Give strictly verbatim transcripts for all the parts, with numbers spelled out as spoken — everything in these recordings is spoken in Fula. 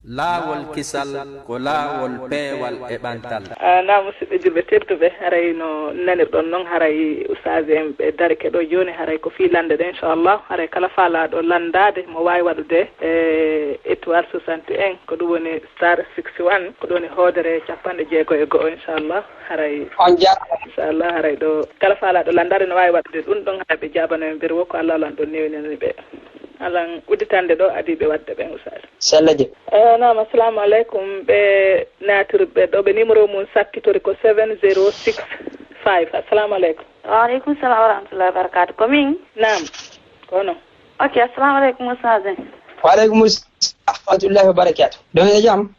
Laawol kisal ko laawol peewal e ɓantal. Na musidɓe julɓe tedduɓe, haray no nanirɗon noon, haray ustaaji en ɓe darike ɗo jooni, haray ko fii lande ɗe inchallah. Haray kala faalaaɗo landaade mo waawi waɗude e étoile soixante et un, ko ɗum woni star six one, ko ɗum woni hoodere capanɗe jeego e go'o inchallah. Haray On jarama. Inchallah, haray ɗo kala faalaaɗo landaade no waawi waɗude ɗum ɗon, haray ɓe jaabano en mbir wo ko Allah alan ɗon newnani ɓe alan udditande ɗo adii ɓe waɗde ɓen ustaaji. Sella je. Naam, assalamu aleykum. Ɓe naatirɓe ɗo ɓe numéro mum sakkitori ko seven zero six five. Assalamu aleykum. Waaleykum salam wa rahmatullahi wa barakatu. Ko min? Naam. Kono. Ok, assalamu aleykum ustaaji. Waaleykum salam wa rahmatullahi wa barakatu. Ɗon e jam?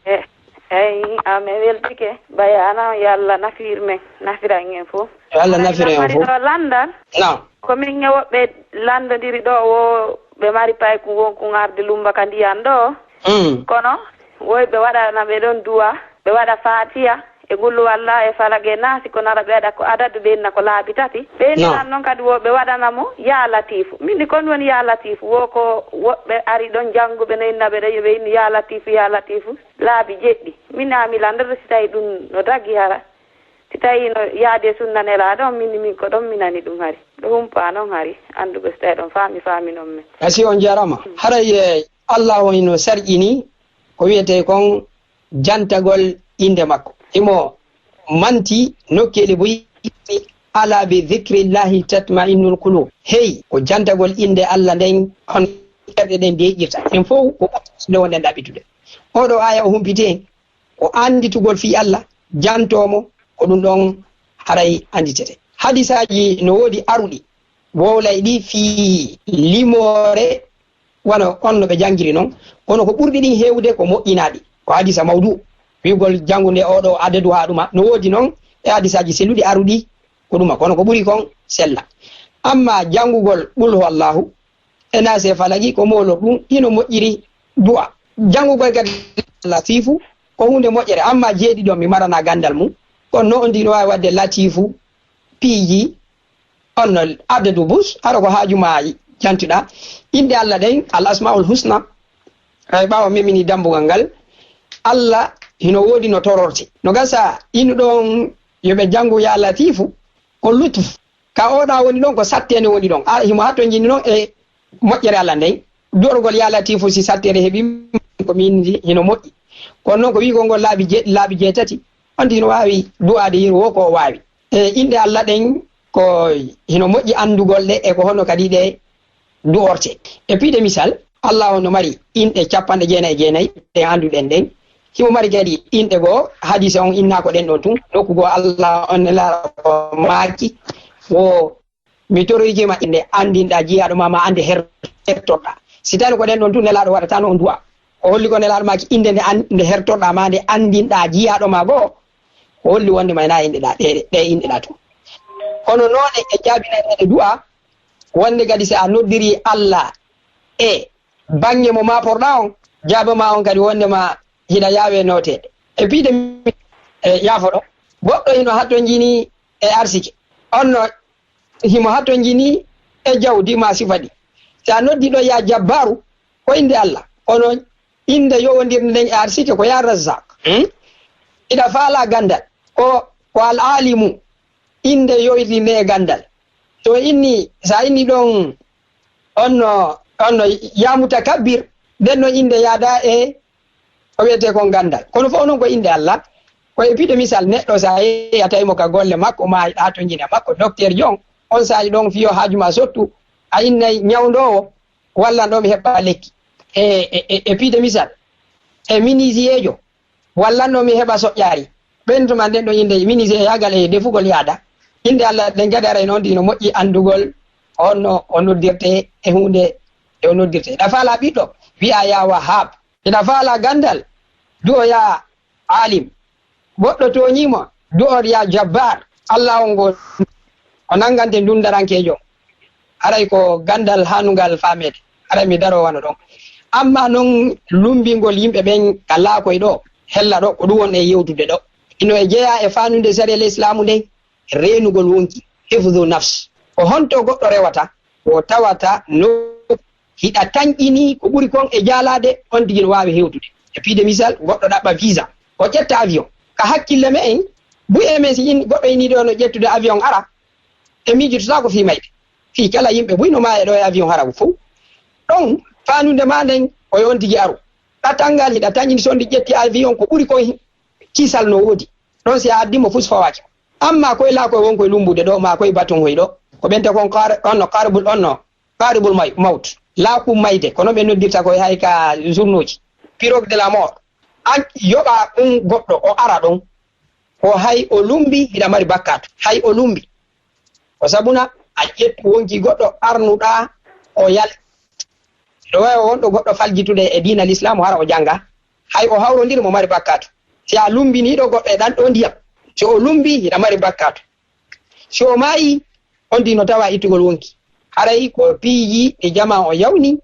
Eyi, a mi weltike. Ɓay ana yo Allah nafir men, nafiran en fof. Yo Allah nafir en fof. Ɗo landal. Naam. Ko min e woɓɓe lanndondiri ɗo wo ɓe mari paykun wonkun arde lummba ka ndiyan ɗo. Mm. Kono woy ɓe waɗana ɓe ɗon duwa, ɓe waɗa faatiya e gulluwalla e falage naasi, ko nara ɓe waɗa ko adadu ɓe inna ko laabi tati. Ɓe inniran noon kadi wo ɓe waɗana mo yaa latiifu. Min ni kon woni yaa latiifu wo ko woɓɓe ari ɗon jannguɓe no inna ɓe ɗo yo ɓe inni yaa latiifu yaa latiifu laabi jeɗɗi. Min a mi lanndata si tawi ɗum no dagi hara. Si tawi no yaadi e sunna nelaaɗo on, min min ko ɗon mi nani ɗum hari. Ɗo humpaa noon hari, annduɓe si tawi ɗon faami faami noon men. Asi on jarama. Haray e Allah on hino sarƴini ko wiyetee kon jantagol innde makko. Himo manti nokkeeli buy ala bi dhikrillahi tatma'innul qulub. Hey, ko jantagol innde Allah nden on ɓerɗe ɗen deeƴirta. En fof ko ɓurɗo wonɗen ɗaɓɓitude. Oɗo aya o humpiti en ko annditugol fii Allah, jantoo mo, ko ɗum ɗon haray annditete. Hadisaaji no woodi aruɗi wowlay ɗi fii limoore wano on no ɓe janngiri non, kono ko ɓurɗi ɗin heewude ko moƴƴinaaɗi, ko hadisa mawdu. Wi'ugol janngude oo ɗoo adadu haa ɗuma no woodi non e hadisaaji selluɗi aruɗi ko ɗuma, kono ko ɓuri kon sella. Amma janngugol qul huwallahu e naasi e falagi ko moolorɗum, hino moƴƴiri du'a. Janngugol kadi latiifu ko huunde moƴƴere, amma jeeɗiɗo mi marana ganndal mum, kono no on ndi no waawi waɗde latiifu piiji on no adadu bus, hara ko haaju ma jantuɗa. Innde Allah ɗen, al asmaul husna, hay ɓaawo memini dambugal ngal, Allah hino woodi no tororte. No gasa innuɗo on yo ɓe janngu yaa latiifu, ko lutfu. Ka oɗa woni ɗon, ko satteende woni ɗon. A himo hattonjini non e moƴƴere Allah nden. Du'orgol yaa latiifu si satteende heɓi ko min hino moƴƴi. Kono non ko wi'ugol ngol laabi je-, laabi jeetati, on hino waawi du'aade yeru wo ko o waawi. E innde Allah ɗen ko hino moƴƴi anndugol ɗe e ko hono kadi ɗe du'orte. E piide misal, Allah on no mari inɗe capanɗe jeenayi e jeenayi ɗe annduɗen ɗen. Himo mari kadi inɗe goo, hadiisa on innaa ko ɗen ɗon tun. Nokku goo Allah on nelaaɗo maaki wo mi toroyike ma innde anndinɗaa jiyaaɗo ma, ma annde her-, hertorɗaa. Si tawii ko ɗen ɗon tun nelaaɗo waɗata no on du'a. O holli ko nelaaɗo maaki innde nde an-, nde hertorɗaa ma nde anndinɗaa jiyaaɗo ma goo. O holli wonde ma ina inɗe ɗaa, ɗe, ɗe inɗe ɗaa tun. Kono noone e jaabinayɗe du'a, wonde kadi si a noddiri Allah e baŋŋe mo maaporɗaa on, jaabama on kadi wonde ma hiɗa yaawe nooteede. E piide mi-, e yaafoɗo, goɗɗo hino hattonjini e arsike. On no himo hattonjini e jawdi ma sifa ɗi. Si a noddi ɗo yaa Jabbaaru, ko innde Allah. Kono innde yowondirnde nden e arsike ko yaa Razzaq. Hmm? Hiɗa faalaa ganndal. Ko, ko Al Alimu. Innde yowitirnde e ganndal. So inni, so a inni ɗon on no, on no yaa Mutakabbir, nden no innde yaada e ko wiyetee kon ganndal. Kono fof non ko innde Allah. Ko e piide misal, neɗɗo so a yehi a tawi mo ka golle makko, ma a hattonjini e makko, docteur Jon, on saa'i ɗon fiyo haaju ma sottu, a innay ñawndoowo, wallan ɗo mi heɓa lekki. E, e, e, e piide misal, e minisiyeejo, wallan ɗo mi heɓa soƴƴaari. Ɓen tuma nden ɗon innde minisiyeyaagal e defugol yaada. Innde Allah ɗen kadi aray noon ɗi no moƴƴi anndugol honno o noddirtee e huunde nde o noddirtee. Hiɗa faalaa ɓiɗɗo, wi'aa yaa Wahhaab. Hiɗa faalaa ganndal, du'o yaa Aalim. Goɗɗo tooñii ma, du'or yaa Jabbaar. Allah on ngo o nanngante ndundarankeejo. Haray ko ganndal haanungal faameede. Haray mi daroo wano ɗon. Amma non lummbingol yimɓe ɓen ka laakoy ɗo, hella ɗo, ko ɗum woni e yewtude ɗo. Hino e jeyaa e faandude sariyal Islaamu nden, reenugol wonki, hifdu nafs. Ko honto goɗɗo rewata? Ko tawata no hiɗa tanƴinii ko ɓuri kon e jaalaade, on tigi no waawi hewtude. E piide misal, goɗɗo ɗaɓɓa visa, o ƴetta avion. Ka hakkille me'en, buy e men si in-, goɗɗo inii ɗo no ƴettude avion ara, e miijototaako fii mayde. Fii kala yimɓe buy no maaya ɗo e avion hara fow. Ɗon, faandude maa nden, ko yo on tigi aru. Ɗatal ngal hiɗa taƴini, so ndi ƴetti avion, ko ɓuri kon hi-, kisal no woodi. Ɗon si a addi mo fus fawaaki. Amma koy laakoy won koy lumbude ɗo, maa koy baton hoy ɗo. Ko ɓen ta kon qaar-, on no qaaribul, on no qaaribul may-, mawt. Laaku mayde, kono ɓe noddirta koy hay ka journaux ji. Pirogue de la mort. An yoɓa ɗum goɗɗo, o ara ɗon. Ko hay o lumbi, hiɗa mari bakkaatu. Hay o lumbi. Ko sabuna a ƴettu wonki goɗɗo arnuɗaa, o yal. Ɗo wawi o wonɗo goɗɗo faljitude e diina Lislaam, hara o jannga. Hay o hawrondiri mo mari bakkaatu. Si a lumbiniiɗo goɗɗo e ɗan ɗo ndiyam, si o lumbi, hiɗa mari bakkaatu. Si o maayi, on di no tawa ittugol wonki. Haray ko piiji ɗi jama o yawni,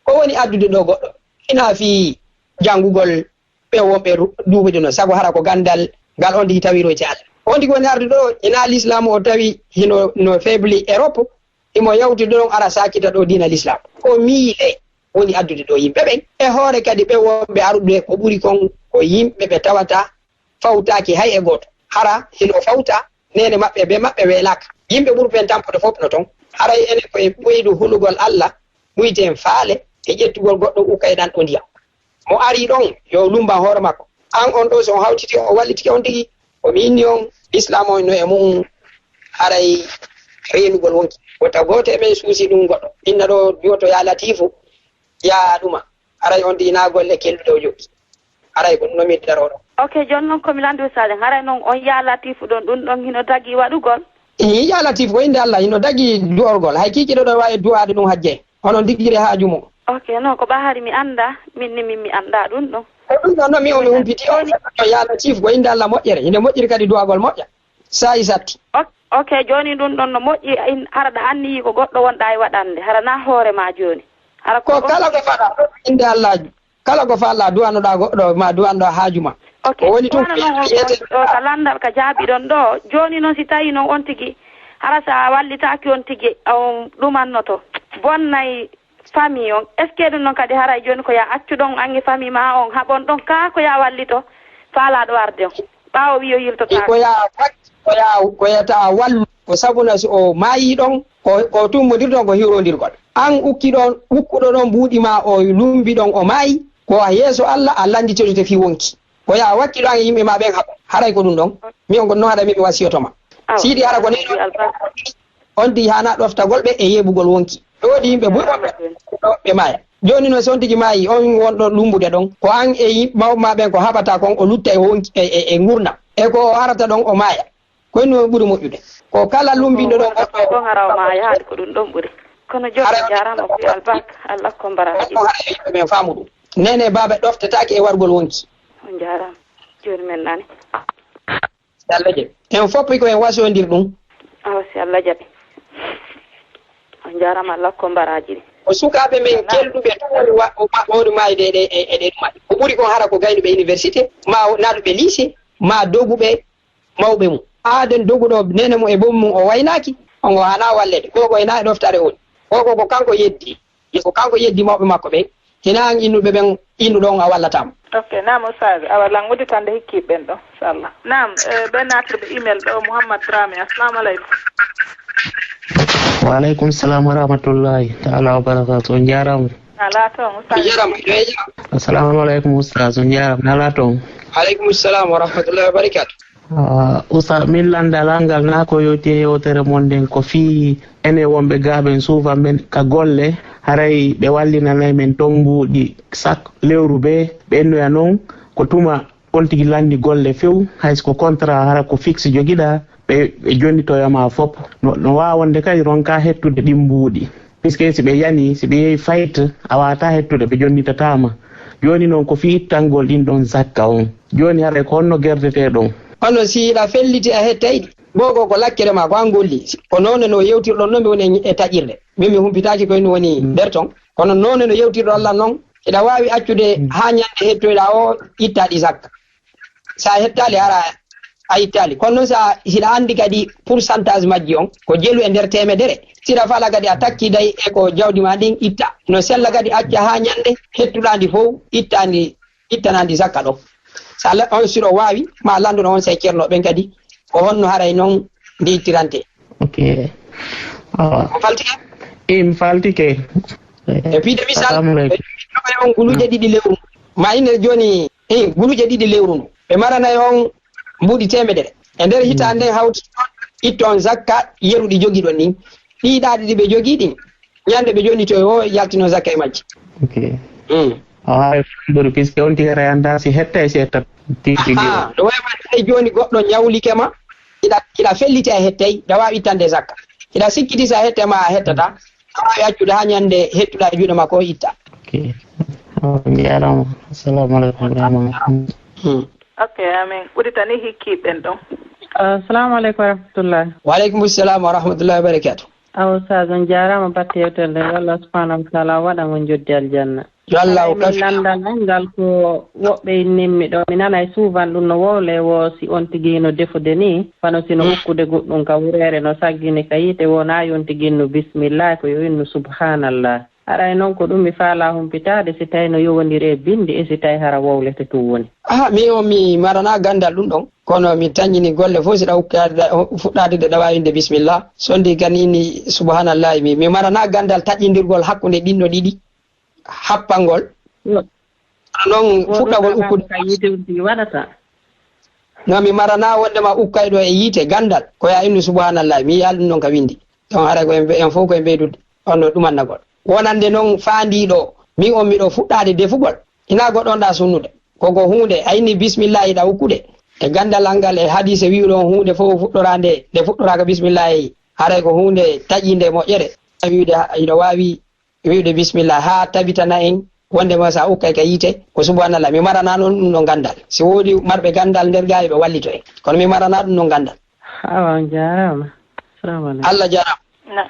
ko woni addude ɗo goɗɗo. Ina fii janngugol ɓe wonɓe ru-, duuɓude no, sago hara ko ganndal ngal on tigi tawiroyte Allah. On tigi woni arde ɗo, ina Lislaam o tawi hino no faible Europe, himo yawti ɗon ara sakita ɗo diina Lislaam. Ko miile woni addude ɗo yimɓe ɓen. E hoore kadi ɓe wonɓe aruɓe ko ɓuri kon ko yimɓe ɓe tawata fawtaaki hay e gooto. Hara hino fawta, neene maɓɓe, be maɓɓe weelaaka. Yimɓe ɓurɓe en tampude fof no ton. Haray enen ko en ɓeydu hulugol Allah, ɓuyten faale e ƴettugol goɗɗo ukka e ɗan ɗo ndiyam. Mo ari ɗon, yo lumban hoore makko. An on ɗo, so on hawtiti, o wallitike on tigi, ko mi inni on, Islaam on no e mu'un, haray reenugol wonki. Wota gooto e men suusi ɗum goɗɗo. Inna ɗo duwoto ya Latifu, ya ɗuma. Haray on tigi na golle kelɗuɗe o joɓɓi. Haray ko ɗum no mi daroo ɗo. Ok, jooni noon ko mi lanndi Ustaaji, haray noon on ya Latifu ɗon, ɗum ɗon hino dagii waɗugol? Ii, ya Latifu ko innde Allah, hino dagii du'orgol. Hay kiikiiɗo ɗo waawi du'aade ɗum hajje. Onon ndigiri haaju mum. Ok, non ko ɓa hari mi annda, min ni min mi annda ɗum ɗon. Ko ɗum ɗon non mi o mi humpiti on. Jooni no ya Latifu ko innde Allah moƴƴere, inde moƴƴiri kadi du'agol moƴƴa. Saa'i satti. Ok, ok, jooni ɗum ɗon no moƴƴi, in-, hara ɗa anniyi ko goɗɗo wonɗa e waɗande, hara na hoore ma jooni. Hara ko Ko kala ko faɗa, innde Allah, kala ko faɗa du'anoɗa goɗɗo ma du'anoɗa haaju ma. Ok, ko woni tun du'ano non on, on, on ka lanndal ka jaabiɗon ɗo, jooni noon si tawi noon on tigi, hara sa wallitaaki on tigi, on ɗumannoto, bonnay famille on. Est-ce que ɗum noon kadi haray jooni ko ya accu ɗon an e famille ma on haɓon ɗon kaa ko ya wallito faalaɗo arde on? Ɓaawo wiyo yiltotaako. Ko ya, ko ya, ko ya ta wallu. Ko sabuna so o maayi ɗon, ko, ko tummodirton ko hiwrondirgol. An ukki ɗon, ukkuɗo ɗon buuɗi ma o lumbi ɗon o maayi, ko a yeeso Allah a lannditotote fii wonki. Ko ya wakkiɗo an e yimɓe ma ɓen haɓo. Haray ko ɗum ɗon. Mi on ko non haɗa mi mi wasiyoto ma. Awa. Siidi hara ko neɗɗo Albarka. On tigi haana ɗoftagol ɓe e yeɓugol wonki. Ɗo woodi yimɓe buy ɗo ɓe maaya. Jooni noon so on tigi maayi, on wonɗo lumbude ɗon, ko an e yim-, mawɓe ma ɓen ko haɓata kon, o lutta e wonki, e, e, e ngurnam. E ko o arata ɗon, o maaya. Ko ɗum ɓuri moƴƴude. Ko kala lumbinɗo ɗon goɗɗo. Ɗon hara o maaya, haade ko ɗum ɗon ɓuri. Kono jooni Hara- on jaaraama ko Albarka, Allah ko mbaraaji. Ɗon hara yo yimɓe ɓen faamu ɗum. Nene baaba ɗoftataake e wargol wonki. On jaaraama. Jooni men nani. Si Allah jaɓi. En fof ko en wasondir ɗum. Awa, si Allah jaɓi. On jaaraama, Allah ko mbaraaji ɗi. Ko sukaaɓe men kelɗuɓe tun woni wa-, wa-, wawde maayde e ɗe, e, e ɗe ɗuma. Ko ɓuri kon hara ko gaynuɓe université, ma o-, naatuɓe lycée, ma doguɓe mawɓe mum. Aaden doguɗo nene mum e boom mum o waynaaki, on o haana walleede. Ko ko ena e ɗoftaare o woni. Ko ko ko kanko yeddi. Ko kanko yeddi mawɓe makko ɓen. Hina an innuɓe ɓen, innuɗo on a wallataama. Ok, naam, Oustaz. Awa, lan udditande hikkiiɓe ɓen ɗo, inchallah. Naam, eh, ɓe naatirɓe email ɗo, Mouhammad Dramé. Assalamu aleykum. Wa aleykum salam wa rahmatullahi taala wa barakatuh. On jaaraama. Alaa toon, Oustaz. Jaaraama. Assalamu aleykum, Oustaz. On jaaraama. Alaa toon. Aleykum salam wa rahmatullahi wa barakatuh. Ah, Oustaz, min lanndal an ngal na ko yowti e yewtere mon nden ko fii enen wonɓe gaaɓen suufa men ka golle, haray ɓe wallinanay men ton mbuuɗi sak lewru bee ɓennoya non ko tuma on tigi lanndi golle few, hay so ko contrat hara ko fixe jogiɗaa, ɓe, ɓe jonnitoya ma fop. No, no waawa wonde kay ronka hettude ɗin mbuuɗi. Puisque si ɓe yani, si ɓe yehi fayit, a waawataa hettude, ɓe jonnitataa ma. Jooni noon ko fii ittangol ɗin ɗon zakka on. Jooni haray ko honno gerdetee ɗon? Kono si hiɗa felliti a hettay ɗi, boo ko, ko lakkere ma, ko an golli. Ko noone no yewtirɗon noon mi woni e, e taƴirde. Min mi humpitaaki koye mi woni nder ton. Kono noone no yewtirɗon lan noon, hiɗa waawi accude haa ñannde hettoyɗaa o itta ɗi zakka. So a hettaali, hara a ittaali. Kono noon, so a, hiɗa anndi kadi pourcentage majji on, ko jelu e nder teemedere. Si hiɗa fala kadi a takkiday e ko jawdi ma ndin itta. No sella kadi acca haa ñannde hettuɗaa ndi fow, ittaa ndi ittanaandi zakka ɗo. So a la-, on, si ɗo waawi, ma lanndono on sey ceerno ɓen kadi, ko honno haray non ndi ittirante? Ok. Awa. On faltike? Im faltike. E piide misal, ɓe jogaay on guluuje ɗiɗi lewru. Ma ine jooni, eh, guluuje ɗiɗi lewru ndu. Ɓe maranay on mbuuɗi teemedere. E nder hitaande nden hawti toon, itton zakka yeru ɗi jogiɗon ɗin. Ɗii ɗaɗi ɗi ɓe jogii ɗin, ñande ɓe jonnitoy o, yaltino zakka e majji. Ok. Mm. Awa, haray foti ɓuri, puisque on tigi haray anndaa si hettay, si hettat tigi. Aha, no wayi wadde hay jooni goɗɗo ñawlike ma, hiɗa, hiɗa felliti a hettay, hiɗa waawi ittande zakka. Hiɗa sikkiti si a hettay ma a hettataa, a waawi accude haa ñande hettuɗaa e juuɗe makko o itta. Ok. On jaaraama. Assalamu aleykum, Ibrahima. Hmm. Ok, amin. Ɓuri tani hikki ɓen ɗon. Assalamu aleykum wa rahmatullah. Wa aleykum salam wa rahmatullahi wa barakatuh. Awa, Ustaz, on jaaraama batte yewtere nde. Yo Allah subhanahu wa taala waɗan on joddi aljanna. Yo Allah. Haray o min kafi. Lanndal an ngal ko woɓɓe innimmi ɗo. Mi nanay souvent ɗum no wowle wo si on tigi no defude ni, wano si no ukkude goɗɗum ka wureere, no saggini ka yiite, wona yo on tigi innu bismillah, ko yo innu subhanallah. Haray non ko ɗum mi faalaa humpitaade, si tawi no yowondiri e binndi e si tawi hara wowlete tun woni. Aha, mi on mi maranaa ganndal ɗum ɗon, kono mi tañini golle fof si ɗa ukkaade, fuɗɗaade de ɗa waawi innde bismillah. So ndi kan inni subhanallahi, mi, mi maranaa ganndal taƴindirgol hakkunde ɗin no ɗiɗi, happangol. Yo. Kono non fuɗɗagol ukkude ka yiite on tigi waɗata. No mi maranaa wonde ma ukkay ɗo e yiite ganndal, ko ya innu subhanallahi, mi yi'aa ɗum non ka winndi. Ɗon haray ko en, en fof ko en ɓeydude, on no ɗumannagol. Wonande non faandiiɗo, min on miɗo fuɗɗaade defugol, hinaa goɗɗo on ɗa sunnude. Ko ko huunde, a inni bismillah iɗa ukkude. E ganndal an ngal, e hadiise wi'uɗo on huunde fof fuɗɗoraande, nde fuɗɗoraaka bismillah, haray ko huunde taƴiinde e moƴƴere. Wi'ude ha-, iɗa waawi wi'ude bismillah haa tabitana en wonde ma sa ukkay ka yiite, ko subhanallah. Mi maranaa non ɗum ɗon ganndal. Si woodi marɓe ganndal nder gaa, ɓe wallito en. Kono mi maranaa ɗum ɗon ganndal. Awa, on jaaraama. Salamu aleykum. Allah jaaraama. Na-,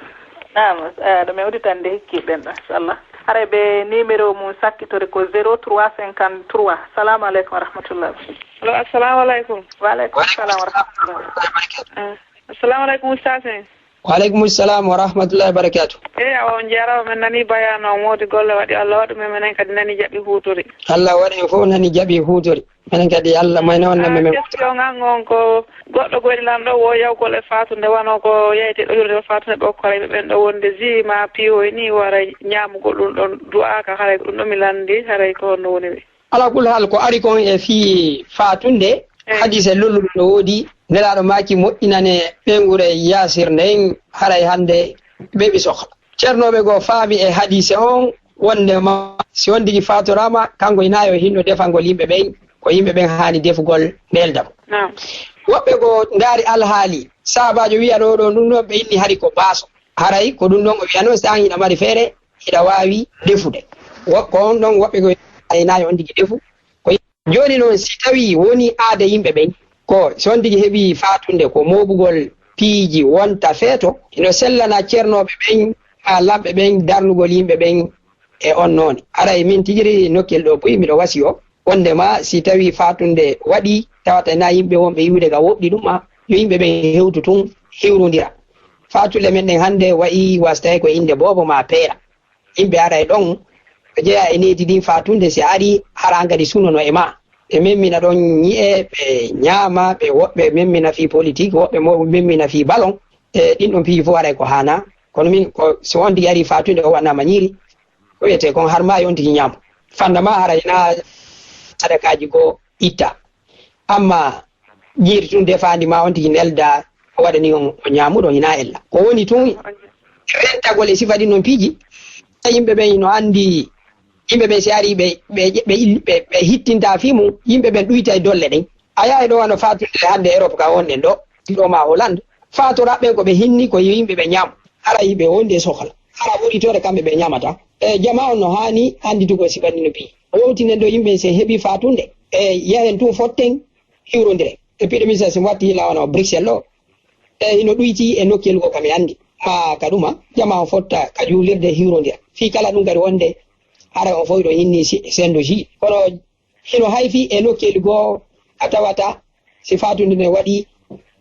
naam, eh, ɗo mi udditande hikki ɓen ɗo, inchallah. Haray ɓe numéro mum sakkitori ko zéro trois cinquante-trois. Salamu aleykum wa rahmatullah. Allo, assalamu aleykum. Wa aleykum salam wa rahmatullah. Eh, assalamu aleykum, ustaz en. Wa aleykum salam wa rahmatullahi wa barakatuh. Eyi, awa, on jaaraama, men nani bayaanu on, woodi golle waɗi, Allah waɗu men, menen kadi nani jaɓi huutori. Allah waɗi en fof nani jaɓi huutori. Minen kadi, Allah mayno on, ah, men. Question an on ko goɗɗo goyni lan ɗo wo yawgol e faatunde, wano ko yeyte ɗo yurde faatunde ɓe okkoray ɓe ɓen ɗo wonde ji ma piyoy ni, waray ñaamugol ɗum ɗon du'aaka, haray ko ɗum ɗo mi lanndi, haray ko honno woni wi? Ala kulli haal, ko ari kon e fii faatunde, eh, hadiise lolluɗo no woodi, Nelaaɗo maaki moƴƴinane ɓeynguure Yaasir nden, haray hannde ɓe ɓe sohla. Ceernooɓe goo faami e hadiise on, wonde ma si on tigi faatoraama, kanko hinaa yo hinno defangol yimɓe ɓen, ko yimɓe ɓen haani defugol neldamo. Naam. Woɓɓe goo ndaari alhaali, sahaabaajo wi'anoo ɗoo ɗum ɗon ɓe inni hari ko baaso. Haray ko ɗum ɗon o wi'anoo, si an hiɗa mari feere, hiɗa waawi defude. Wo-, ko on ɗon woɓɓe goo hinaa yo on tigi defu. Ko Jooni noon, si tawii wonii aada yimɓe ɓen, ko so on tigi heɓii faatunde ko mooɓugol piiji wonta feeto, hino sellana ceernooɓe ɓen maa lamɓe ɓen darnugol yimɓe ɓen e on noone. Aray min tigi ri nokkel ɗo buy, miɗo wasiyoo, wonndema si tawii faatunde waɗii, tawata na yimɓe wonɓe iwde ka woɗɗi ɗum, ma yo yimɓe ɓen hewtu tun, hiwrondira. Faatunde men ɗen hannde wayi wasata ko innde boobo maa peera. Yimɓe ara e ɗon, ɓe jeyaa e needi ndin faatunde, si a arii, hara an kadi sunono e maa. Ɓe memmina ɗon ñi'e, ɓe ñaama, ɓe woɓɓe memmina fii politik, woɓɓe mo memmina fii balon. E ɗin ɗon piiji fof haray ko haanaa. Kono min, ko, si on tigi arii faatunde, o waɗanaama ñiiri, ko wiyetee kon har maayi on tigi ñaamo. Fannda maa haray na sadakaaji goo itta. Amma ñiiri tun defaandi ma on tigi nelda, o waɗani on, o ñaamuɗo, hinaa ella. Ko woni tun rentagol e sifa ɗin non piiji. Yimɓe ɓen no anndi, yimɓe ɓen si arii ɓe, ɓe, ɓe, ɓe, ɓe hittinta fii mum, yimɓe ɓen ɗuyta e dolle ɗen. A yahay ɗo wano faatunde hannde Europe ka wonɗen ɗo, ɗo ma Hollande. Faatoraa ɓen ko ɓe hinni ko yo yimɓe ɓe ñaam. Hara yimɓe wonde e sohla. Hara ɓuri toode kamɓe ɓe ñaamata. E jamaa on no haani annditugol sifa ɗin no piiji. O yewtinen ɗo yimɓe si en heɓii faatunde. E yahen tun fotten hiwrondire. E piɗo misa si mi watti hila wano Bruxelles o. E hino ɗuyti e nokkeeli goo ka mi anndi. Maa ka ɗuma, jamaa on fotta ka juulirde hiwrondira. Fii kala ɗum kadi wonde, haray on fof hiɗo hinni si-, sendo ji. Kono hino hayfi e nokkeeli goo ka tawata si faatunde nden waɗii,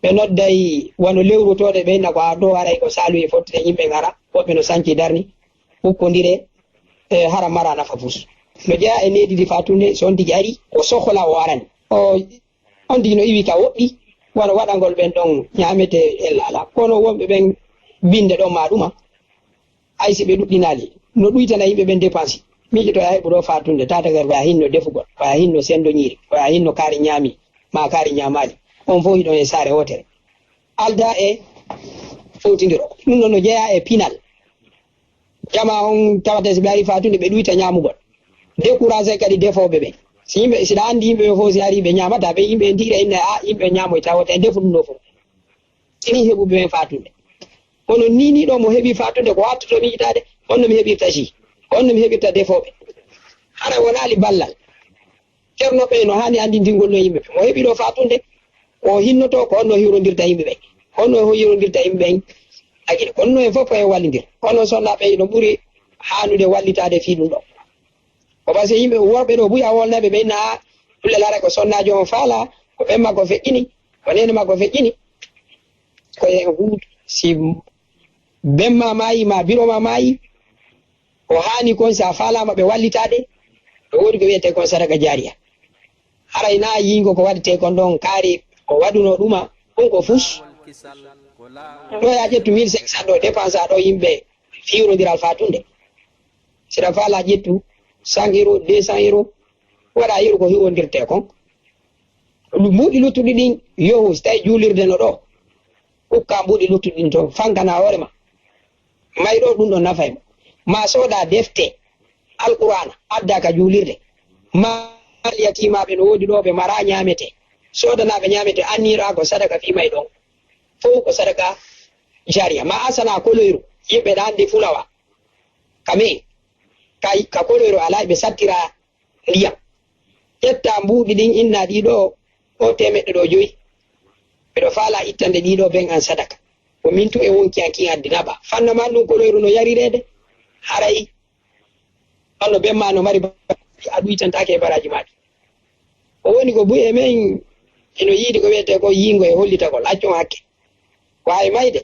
ɓe nodday wano lewrotooɗe ɓe hinna ko a ɗo haray ko saaluye fottete yimɓe ngara, woɓɓe no sanci darni, ukkondire, e hara mara nafa fus. No jeyaa e needi ndi faatunde, so on tigi ari, o sohola o arani. O, on tigi no iwi ka woɗɗi, wano waɗangol ɓen ɗon ñaametee e laala. Kono wonɓe ɓen binde ɗon maa ɗuma, hay si ɓe ɗuɗɗinaali, no ɗuytana yimɓe ɓen depansi. Miijoto a heɓu ɗo faatunde, tata gar ko a hinno defugol, ko a hinno sendo ñiiri, ko a hinno kaari ñaami, maa kaari ñaamaali. On fof hiɗon e saare wootere. Aldaa e fowtindiro. Ɗum ɗon no jeyaa e pinal. Jamaa on tawata si ɓe ari faatunde, ɓe ɗuyta ñaamugol. Découragé kadi defooɓe ɓen. Si yimɓe, si ɗa anndi yimɓe ɓe fof si ari ɓe ñaamata, ɓe yimɓe en tigira inna, a, yimɓe ñaamoyta, wota en defu ɗum ɗo fof. Sini heɓuɓe ɓen faatunde. Kono ni, ni ɗo mo heɓi faatunde, ko wattuto miijitaade, on no mi heɓirta ji, on no mi heɓirta defooɓe. Hara wonaali ballal. Ceerno ɓe no haani anndintingol no yimɓe ɓe. Mo heɓi ɗo faatunde, ko o hinnoto, ko on no hiwrondirta yimɓe ɓen. Ko on no hiwrondirta yimɓe ɓen. Agine, kono no en fof ko en wallindir. Kono sonnaaɓe no ɓuri haanude wallitaade fii ɗum ɗo. Ko parce que yimɓe worɓe ɗo buy a wolnaɓe ɓe inna, ɗulle lara ko sonnaajo on faala, ko ɓen makko feƴƴini, ko nene makko feƴƴini. Ko en huutu, si ben ma maayi, ma biro ma maayi, ko haani kon, si a faalaama ɓe wallitaade, no woodi ko wiyetee kon sadaka jaariya. Haray naa yiingo ko waɗetee kon ɗon kaari, ko waɗunoo ɗuma, ɗum ko fus. Ɗo ya ƴettu mille cinq cents ɗo, dépense ɗo yimɓe fiirondiral faatunde. Si ɗa faala ƴettu cent euros, deux cents euros, waɗa yeru ko hiwondirtee kon. Mbuuɗi luttuɗi ɗin yohu, si tawi juulirde no ɗo, ukka mbuuɗi luttuɗi ɗin to, fankana hoore ma. Mayɗo ɗum ɗon nafay mo. Ma sooda defte Alqur'aana, adda ka juulirde. Maal yatiimaaɓe no woodi ɗo ɓe maraa ñaametee. Soodanaa ɓe ñaametee, anniraa ko sadaka fii mayɗo on. Fow ko sadaka jaariya. Ma asana koloyru, yimɓe ɗa anndi fulawa. Ka me, ka, ka koloyru alaa, ɓe sattira ndiyam. Ƴetta mbuuɗi ɗin, inna ɗii ɗo, o teemeɗɗe ɗo joyi. Miɗo faala ittande ɗii ɗo ben an sadaka. Ko min tun e wonki an kin addi naɓa. Fanna man ɗum koloyru no yarireede. Haray on no ben ma no mari ba-, a ɗuytantaake e baraaji maa ɗi. Ko woni ko buy e men ino yiidi ko wiyetee ko yiingo e hollitagol. Accon hakke. Ko hay mayde.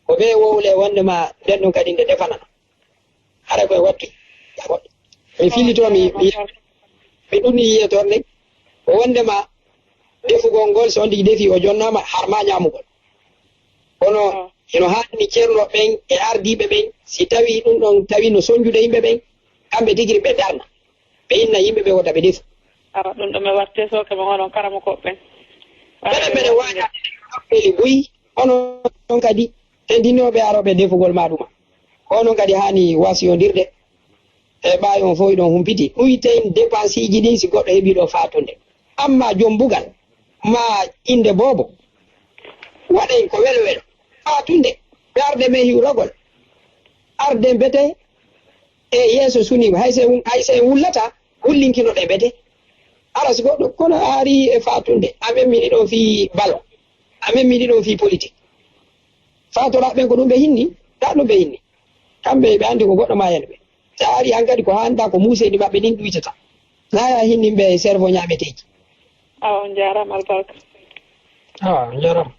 Ko ɓe wowle wonde ma nden ɗum kadi nde defanano. Hara koye wattu. Mi filito mi, mi, mi ɗum yiye toon ne. Ko wonde ma defugol ngol, so on tigi defi o jonnaama, har ma ñaamugol. Kono ino haani ceerno ɓen e ardiiɓe ɓen, si tawi ɗum ɗon tawi no sonjude yimɓe ɓen, kamɓe tigiri ɓe darna. Ɓe inna yimɓe ɓe wota ɓe defu. Awa, ɗum ɗo mi watte sooke mo onon karamokooɓe ɓen. Mbeɗen, mbeɗen waawi haɓɓeli buy, onon kadi tendinooɓe arooɓe defugol ma ɗuma. Ko onon kadi haani wasiyondirde e ɓaayo on fof iɗon humpiti. Ɗuyten dépenseeji ɗin si goɗɗo heɓii ɗo faatunde. Amma jombugal ma innde boobo, waɗen ko welo welo. Faatunde, ɓe arde men hiwragol. Arde mbete e yeeso suni, hay so en, hay so en wullata, wullinkinoɗe mbete. Ara si goɗɗo, kono a ari e faatunde, amen miɗi ɗon fii ballon, amen miɗi ɗon fii politik. Faatoraa ɓen ko ɗum ɓe hinni, taa ɗum ɓe hinni. Kamɓe ɓe anndi ko goɗɗo maayani ɓe. So a ari hankadi ko haanɗa ko muuseeji maɓɓe ɗin ɗuytata. Naa ya hinnin ɓe e servo ñaameteeji. Awa, on njaaraama albarka. Awa, on njaaraama.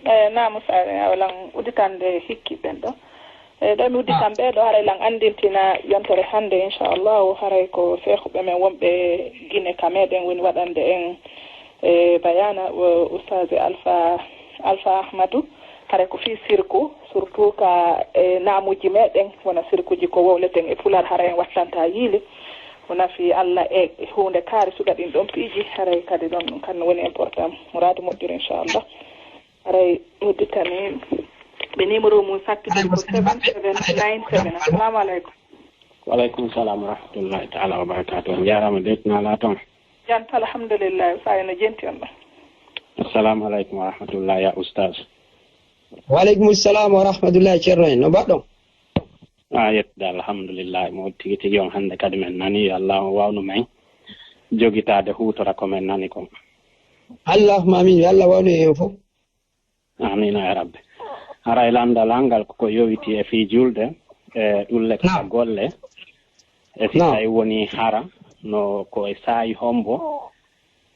Eyi, naam, Saare, awa lan udditande hikki ɓen ɗo. Eyi, ɗo mi udditan ɓee ɗo, haray lan anndintina yontere hannde, inchallahu, haray ko seehuɓe men wonɓe Gine ka meɗen woni waɗande en, e, bayaana, o, Ustaaz Alfa, Alfa Ahmadu, haray ko fii sirku, surtout ka, e, naamuuji meɗen, wona sirkuuji ko wowleten e Pular, haray en wattanta yiili. Wona fii Alla e huunde kaari suga ɗin ɗon piiji, haray kadi ɗon ɗum kan woni important. Muraadu moƴƴuru, inchallah. Haray udditani ɓe numéro mum sakkitiiɗo ko seven seven nine seven. Assalamu aleykum. Wa aleykum salam wa rahmatullahi taala wa barakatuh. On njaaraama, deeƴtinaa laa toon. Jam tan, alhamdulillahi. Saare no jenti on ɗon? Assalamu aleykum wa rahmatullahi, ya ustaz. Wa aleykum salam wa rahmatullahi, ceerno en. No mbaɗɗon? A yettude, alhamdulillahi. Mo tigi tigi on hannde kadi men nani. Yo Allah on wawnu men jogitaade, huutora ko men nani kon. Allahumma amin. Yo Allah wawnu en fof. Amiina ya rabbi. Haray lanndal an ngal ko ko yowiti e fii julde, e ɗulle ka golle, e si tawi woni hara, no ko e saa'i hombo,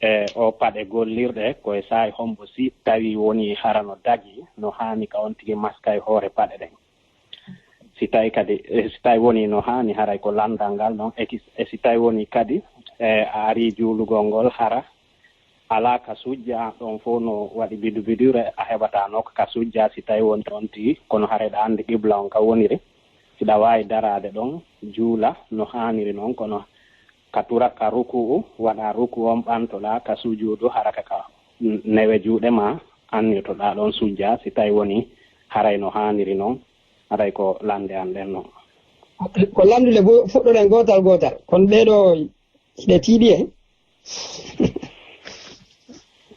e o paɗe gollirɗe, ko e saa'i hombo si tawi woni hara no dagi, no haani ka on tigi maska e hoore paɗe ɗen. Si tawi kadi, e si tawi woni no haani, haray ko lanndal ngal noon, e ki-, e si tawi woni kadi, e a arii juulugol ngol, hara alaa ka sujja, ɗon fof no waɗi bidu bidure, a heɓataa nokka ka sujja, si tawi woni on tigi, kono haray ɗa anndi qibla on ka woniri, hiɗa waawi daraade ɗon, juula no haaniri noon, kono ka tura ka ruku'u, waɗa ruku'u on, ɓantoɗaa ka sujuudu, hara ka, ka newe juuɗe ma, annirtoɗaa ɗon sujja, si tawi woni haray no haaniri noon, haray ko lande an ɗen noon. Ko landude bo-, fuɗɗoɗen gootal gootal, kono ɗee ɗoo hiɗe tiiɗi en.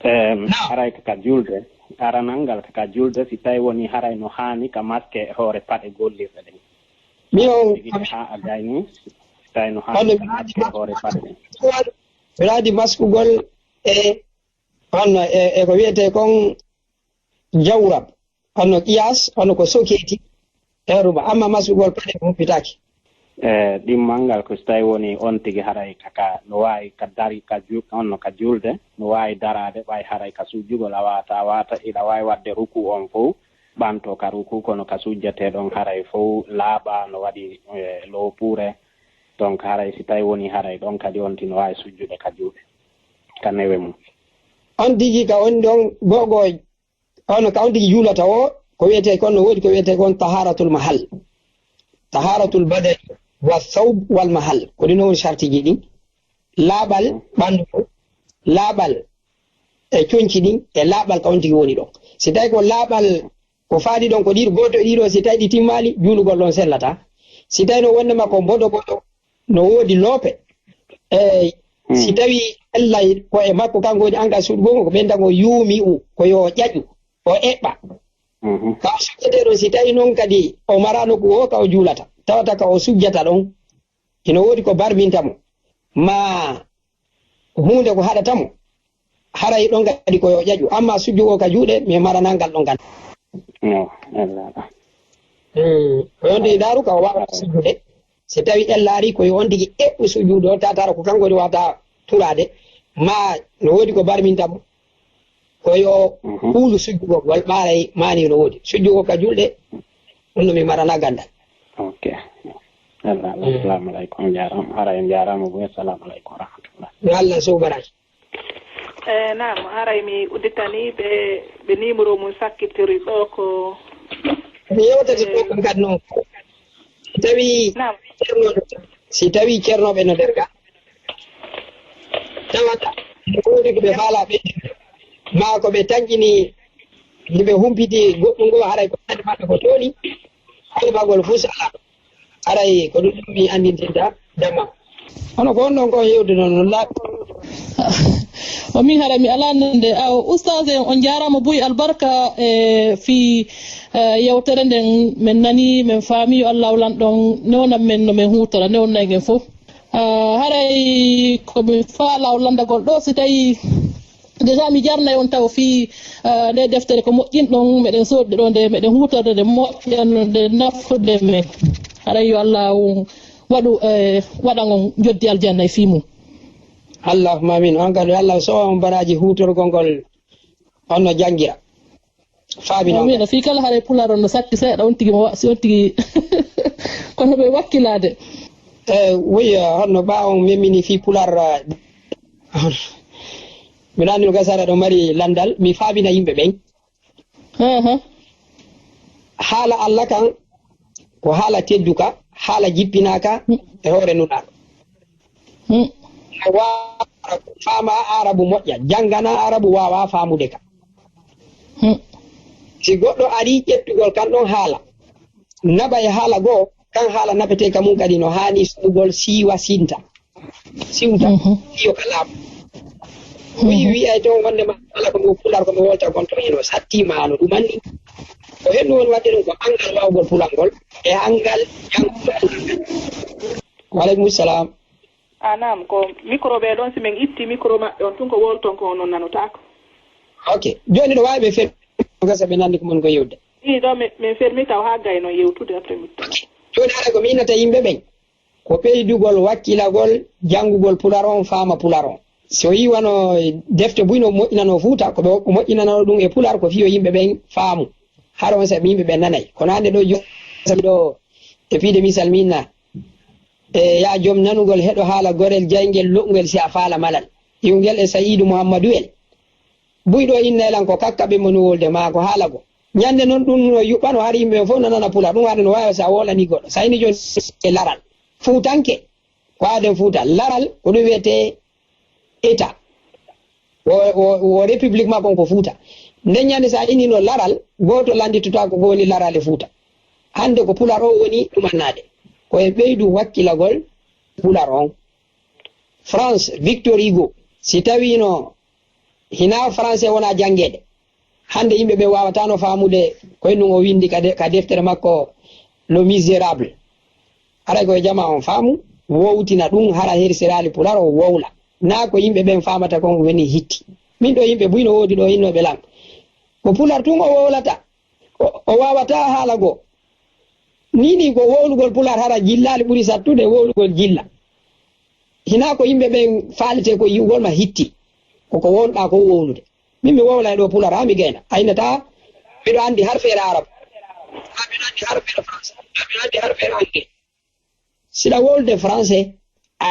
Em, haray ko ka julde, aranal ngal ko ka julde, si tawi woni haray no haani ka maske e hoore paɗe gollirɗe ɗen. Mi on, tigi haa a gayni, si tawi no haani ka maske e hoore paɗe ɗen. Mi waɗi maskugol e, on, e, e ko wiyetee kon jawrab, on no qiyas, on no ko sokeeti, e ruba, amma maskugol paɗe ko humpitaaki. E ɗimmal ngal ko si tawi woni on tigi haray ka, ka, no waawi ka dari ka ju-, on no ka julde, no waawi daraade ɓay haray ka sujjugol a waata, a waata, iɗa waawi waɗde ruku on fof, ɓanto ka ruku, kono ka sujjatee ɗon haray fof laaɓa no waɗi, e, loopuure. Donc haray si tawi woni haray ɗon kadi on tigi no waawi sujjude ka juuɗe, ka newe mum. On tigi ka on ɗon gogo, on ka on tigi juulata o, ko wiyetee kon, no woodi ko wiyetee kon taharatul mahal. Taharatul badani wa thawb wal mahal. Ko ɗin woni sartiji ɗin. Laaɓal ɓandu, laaɓal e conci ɗin, e laaɓal ka on tigi woni ɗon. Si tawi ko laaɓal ko faadi ɗon ko ɗiɗo, gooto e ɗiɗo, si tawi ɗi timmaali, juulugol ɗon sellataa. Si tawi no wonde ma ko bodo bodo, no woodi loope. Eey, si tawi ella ko e makko kanko woni an ka suuɗugol, ko ɓen tan o yuumi u, ko yo ƴaƴu, o eɓɓa. Mhm. Ka o sujjatee ɗon, si tawi noon kadi o maraa nokku o ka o juulata, tawata ka o sujjata ɗon, hino woodi ko barminta mo, ma huunde ko haɗata mo, haray ɗon kadi ko yo ƴaƴu. Amma sujjugol ka juuɗe, mi maranaa ngal ɗon kan. No, Allah. Hmm. Ko yo on tigi ndaaru ka o waawa sujjude. Si tawi en laari ko yo on tigi eɓɓu sujjude o, tatara ko kanko woni wata turaade. Ma no woodi ko barminta mo. Ko yo Mhm. huulu sujjugol ngol, ɓaaray maani no woodi. Sujjugol ka julɗe, ɗum no mi maranaa ganndal. Ok. Allah, Allah, Mm. Assalamu alaikum. On njaaraama. Hara en njaaraama bo. Assalamu alaikum wa rahmatullah. Yo Allah sow baraki. Eh, naam, haray mi udditanii ɓe, ɓe numéro mum sakkitori ɗo ko, mi yewtati eh, ɗo ko ngadno. Si tawi naam. Ceerno, si tawi ceernooɓe no nder ga, tawata ko woodi ko ɓe faalaa ɓe, maa ko ɓe tanƴini, nde ɓe humpiti goɗɗum ngo, haray ko ɓernde maɓɓe ko tooni, haray magol fuu salaa. Haray ko ɗum mi anndintinta damma. Hono ko on ɗon ko hewde noon, noon laaɓi. O min hara mi alaa nande. Aw, ustaas en, on njaaraama buy albarka, e fii, e, yewtere nden, men nani, men faami, yo Allaahu lanɗon newnan men no men huutora, newnan en fof. Ah, haray ko mi faalaa on lanndagol ɗo, si tawi déjà mi jarnay on taw fii, ah, nde deftere ko moƴƴinɗon, meɗen soodde ɗo nde, meɗen huutorde nde moƴƴa no nde nafude men. Haray yo Allaahu waɗu, eh, waɗan on njoddi aljanna e fii mum. Allahumma amin. On kadi, yo Allah sowa on baraaji huutorgol ngol, on no janngira. Faami non. Amina. Fii kala haray pulaar on no satti seeɗa, on tigi mo wa-, si on tigi kono ɓe wakkilaade. Eh, oui, eh, honno ɓaa on memmini fii pulaar, eh, mi naani no gasara ɗo mari lanndal, mi faamina yimɓe ɓen. Aha. Haala Allah kan, ko haala tedduka, haala jippinaaka e hoore Nulaaɗo. Hmm. Waawa faama Arabu moƴƴa, janngana Arabu, waawa faamude ka. Hmm. Si goɗɗo arii ƴettugol kan ɗon haala, naɓa e haala goo, kan haala naɓetee ka mum kadi no haani suɓugol siiwa sinta. Siwta, Mhm. Iyo ka laaɓa. Wi-, Mhm. Wi'ay toon wonde ma kala ko mi pulaar ko mi wolta kon toon hino satti ma no ɗum anndi. Ko hendu woni waɗde ɗum ko anngal waawgol pulaar ngol e anngal janngugol pulaar ngal. Wa aleykum salam. A naam, ko micro ɓe ɗon, si min itti micro maɓɓe on tun ko wolton ko onon nanotaako. Ok. Jooni ɗo waawi ɓe fer-, gasa ɓe nanndi ko mon ko yewde. Ii ɗo mi, min fermi taw haa gayno yewtude après mi. Ok. Jooni haray ko mi innata yimɓe ɓen. Ko ɓeydugol wakkilagol janngugol pulaar on, faama pulaar on. Si o yii wano defte buy no moƴƴinanoo Fuuta, ko ɓe moƴƴinanoo ɗum e pulaar ko fii yo yimɓe ɓen faamu. Hara on sabi yimɓe ɓen nanay. Kono hannde ɗo jo-, sabi ɗo E piide misal mi inna, e yaa joom nanugol, heɗo haala gorel jayngel lo'ngel si a faala malal. Iwngel e Sa'iidu Muhammadu en. Buy ɗo inna elan ko kakkaɓe mo nuwolde maa ko haala go. Ñande non ɗum no yuɓɓano har yimɓe ɓen fof no nana pular. Ɗum haade no waawi si a wolani goɗɗo. Sa ini jooni e laral. Fuutanke. Ko aaden Fuuta. Laral ko ɗum wiyetee État. Wo, wo, wo république makko on ko Fuuta. Nden ñande sa inino laral, gooto lannditotaako ko woni laral e Fuuta. Hannde ko pular o woni ɗumannaade. Ko e ɓeydu wakkilagol pular on. France, Victor Hugo, si tawino hinaa français wona janngeede, hannde yimɓe ɓe waawataano faamude ko e ɗum o winndi ka de-, ka deftere makko Le Misérables. Haray ko e jamaa on faamu, wowtina ɗum, hara hersiraali pular o wowla. Naa ko yimɓe ɓen faamata kon woni hitti. Min ɗo yimɓe buy no woodi ɗo innooɓe lan. Ko pular tun o wowlata. O, o waawataa haala goo. Nii nii ko wowlugol pular hara jillaali ɓuri sattude wowlugol jilla. Hinaa ko yimɓe ɓen faalete ko yi'ugol ma hitti. Ko ko wowluɗaa ko wowlude. Min mi wowla e ɗo pular haa mi gayna. A innataa miɗo anndi har feere arab. Haa miɗo anndi har feere français. Haa miɗo anndi har feere anglais. Siɗa wowlude français, a,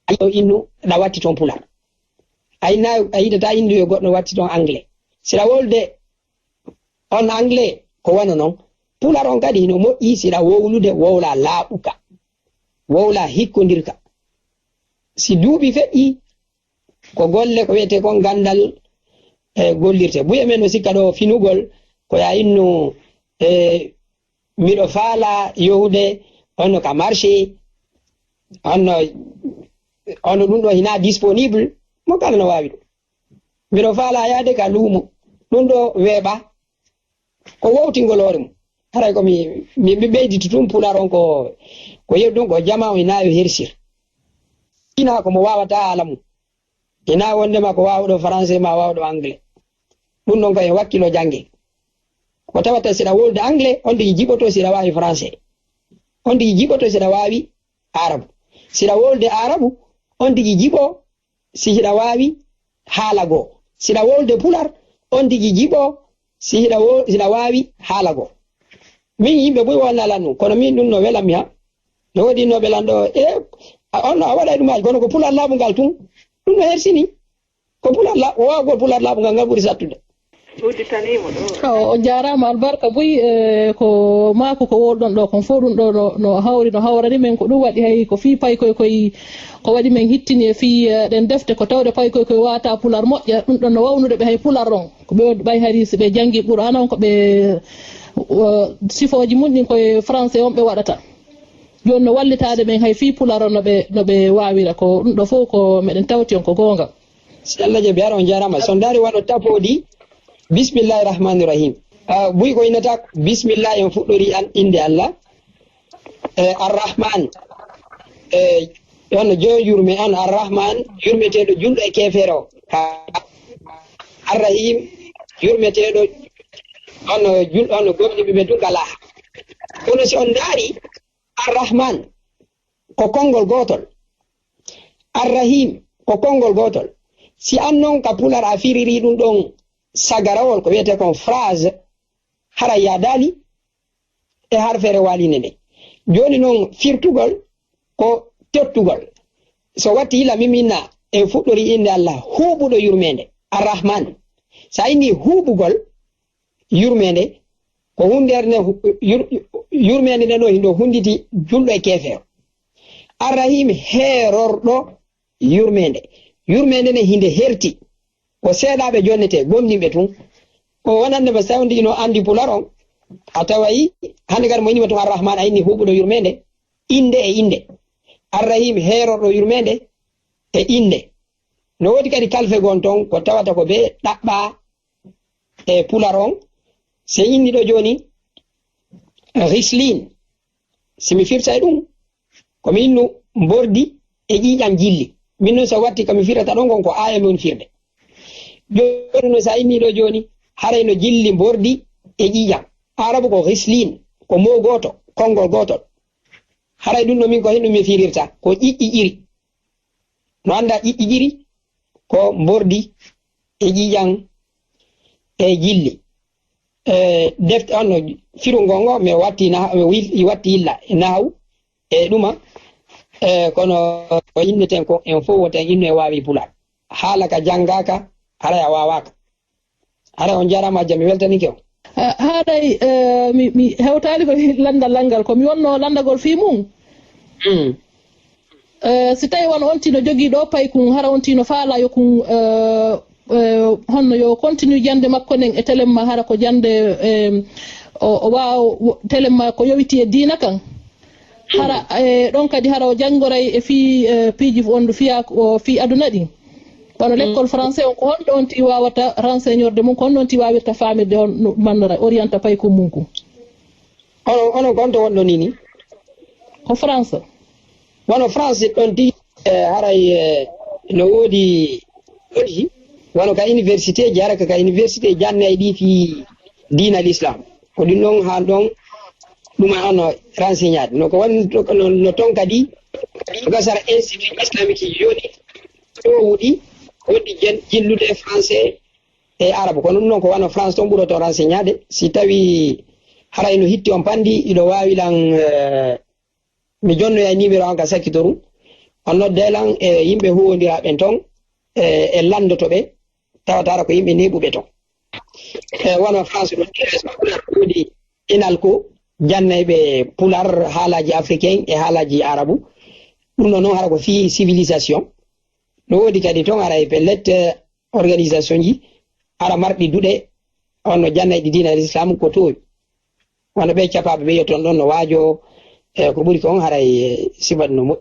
a innu ɗa watti toon pular. A inna, a yiɗataa innude yo goɗɗo watti toon anglais. Siɗa wowlude on anglais, ko wano non. Pular on kadi hino moƴƴi siɗa wowlude, wowla laaɓuka. Wowla hikkondirka. Si duuɓi feƴƴi, ko golle ko wiyetee kon ganndal, e, gollirte. Buy e men no sikka ɗo finugol, ko ya innu, e, miɗo faala yohude, onno ka marché, onno, onno ɗum ɗo hinaa disponible, mo kala no waawi ɗum. Miɗo faala yaade ka luumo, ɗum ɗo weeɓa, ko wowtingol hoore mum. Haray ko mi, mi, mi ɓeyditi tun pular on ko, ko yeru ɗum ko jamaa on hinaa yo hersir. Hinaa ko mo waawataa haala mum. Hinaa wonndema ko waawuɗo français ma waawuɗo anglais. Ɗum ɗon ko e wakkilo jannge. Ko tawata siɗa wowlude anglais, on tigi jiɓoto siɗa waawi français. On tigi jiɓoto siɗa waawi arabu. Siɗa wowlude arabu, on tigi jiɓo si hiɗa waawi haala goo. Siɗa wowlude pular, on tigi jiɓo si hiɗa wo-, hiɗa waawi haala goo. Min yimɓe buy wonna lan ɗum, kono min ɗum no welammi ha. No woodi innooɓe lan ɗo, e, a, on no a waɗay ɗum haaji, kono ko pular laaɓungal tun, ɗum no hersini. Ko pular la-, ko waawugol pular laaɓungal ngal ɓuri sattude. Udditaniimo ɗo. Awa, on jaaraama albarka buy, e, ko maaku ko wowluɗon ɗo kon fof ɗum ɗo no, no hawri, no hawrani men. Ko ɗum waɗi hay ko fii paykoy koy, ko waɗi men hittini e fii, e, ɗen defte ko tawde paykoy koy waata pular moƴƴa, ɗum ɗon no wawnude ɓe hay pular on. Ko ɓe ɓay hari si ɓe janngi Qur'aana on ko ɓe, o, sifooji mum ɗin koye français on ɓe waɗata. Jooni no wallitaade men hay fii pular on no ɓe, no ɓe waawira. Ko ɗum ɗo fof ko meɗen tawti on ko goonga. Si Allah jaɓi, hara on jaaraama. So ndaari wano tapoodi, bismillahi rahmani rahim. Ah, buy ko innata, bismillah, en fuɗɗori an innde Allah. E Arrahman. E on joyo yurme, on Arrahman, yurmeteeɗo julɗo e keefeero. Ha, Arrahim, yurmeteeɗo on jul-, on gomɗinɓe ɓe tun kala. Kono si on ndaari, Arrahman ko konngol gootol. Arrahim ko konngol gootol. Si an non ka pular a firiri ɗum ɗon sagarawol, ko wiyetee kon phrase, hara yaadaali e harfeere waalinde nde. Jooni non firtugol ko tottugol. So watti hila miminna e fuɗɗori innde Allah huuɓuɗo yurmeende, Arrahman. So a inni huuɓugol yurmeende, ko hunndeere nde hu-, yur-, yurmeende nde ɗo hindo hunnditi julɗo e keefeero. Arrahim heerorɗo yurmeende. Yurmeende nde hinde herti. Ko seeɗaaɓe jonnetee, gomɗinɓe tun. Ko wonande ma sawndi ino anndi pular on. A taway, hannde kadi mo inni ma tun Arrahman, a inni huuɓuɗo yurmeende. Innde e innde. Arrahim heerorɗo yurmeende e innde. No woodi kadi kalfe gon ton ko tawata ko ɓe ɗaɓɓaa e pular on. Se inni ɗo jooni, Ghislin. Si mi firtay ɗum, ko mi innu mbordi e ƴiiƴam jilli. Min noon so watti ko mi firata ɗon kon ko aaya min firde. Jooni no sa inni ɗo jooni, haray no jilli mbordi e ƴiiƴam. Arabu ko ghislin, ko mo gooto, konngol gootol. Haray ɗum ɗo min ko henɗum mi firirta, ko ƴiƴƴiƴiri. No anndaa ƴiƴƴiƴiri, ko mbordi e ƴiiƴam e jilli. e defte on no firugol ngo mi watti na mi watti yilla e nahaw e ɗuma e kono ko inneten ko en fof woten inno e waawi pulaar haala ka janngaaka haray a waawaaka. Haray on njaaraama Hajja mi weltanike on. Haray mi hewtaali ko lanndal lanngal ko mi wonnoo lanndagol fii mum. Si tawii wano on tino jogii ɗoo paykun hara on tino faalaa yo kun honno yo continue jannde makko nden e telemma hara ko jannde o waawa telemma ko yowitii e diina kan. Hara e ɗon kadi hara o janngoray e fii piiji wondu fiya o fii aduna ɗin. Wano lekkol français on ko honɗo on tii waawata renseigneurde mum ko honno on tii waawirta faamirde on mannora orienta paykun mum kun. Onon onon ko honto wonɗon nii nii? Ko France. Wano France ɗon tigi haray no woodi woodi wano ka université ji hara ka université jannay ɗi fii diina l'islam ko ɗum ɗon haa ɗon ɗuma ono renseignaade no ko woni no ton kadi ko gasara institut islamique ji jooni ɗo wuɗi woɗɗi jillude e français e arabe kono ɗum ɗon ko wano france ton ɓuroto renseignaade si tawi haray no hitti on panndi iɗo waawi lan mi jonnoya numéro an ka sakkitoru on nodde lan e yimɓe huwondiraɓen ton e lanndoto ɓe tawata ara ko yimɓe neɓuɓe ton e wano france ɗo tires pular ɗoɗi inal ko jannayɓe pular haalaji africain e haalaji arabu ɗum ɗo noon hara ko fii civilisation no woodi kadi toon ara e pellet organisation ji hara marɗi duɗe on no jannayɗi diina l'islam ko towi wano ɓe capaaɓe ɓe yetton ɗon no waajo e ko ɓuri kon haray sibat no moƴƴi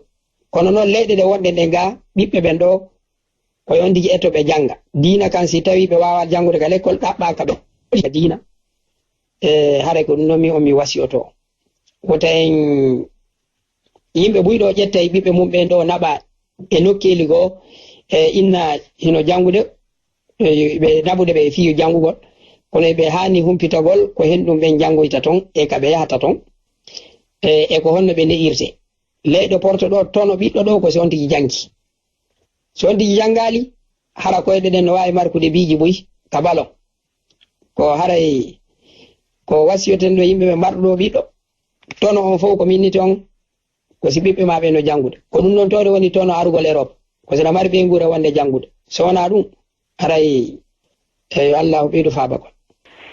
kono noon leyɗe ɗe wonɗen ɗe ga ɓiɓɓe ɓen ɗo ko yondiji etto ɓe jannga diina kan si tawi ɓe wawa janngude ka lekkol ɗaɓɓaka ɓe diina e haray ko ɗum noon mi on mi wasiyoto wota en yimɓe buy ɗo ƴetta e ɓiɓɓe mum ɓen ɗo naɓa e nokkeeli goo e inna hino janngude ɓe naɓude ɓe e fiyu janngugol kono ɓe haani humpitagol ko heen ɗum ɓen janngoyta toon e ka ɓe yahata toon e ko honno ɓe ne'irtee leyɗo porto ɗo tono ɓiɗɗo ɗo ko si on tigi janngi si on tigi janngaali hara koyɗe ɗen no waawi markude biiji buy ka balon ko haray ko wasiyoten ɗo yimɓe ɓe marɗo ɗo ɓiɗɗo tono on fof ko minniti on ko si ɓiɓɓe ma ɓe no janngude ko ɗum noon towde woni tono arugol Europe ko sina mari ɓeynguure wonde janngude so wonaa ɗum haray eyo Allaahu ɓeydu faabagol.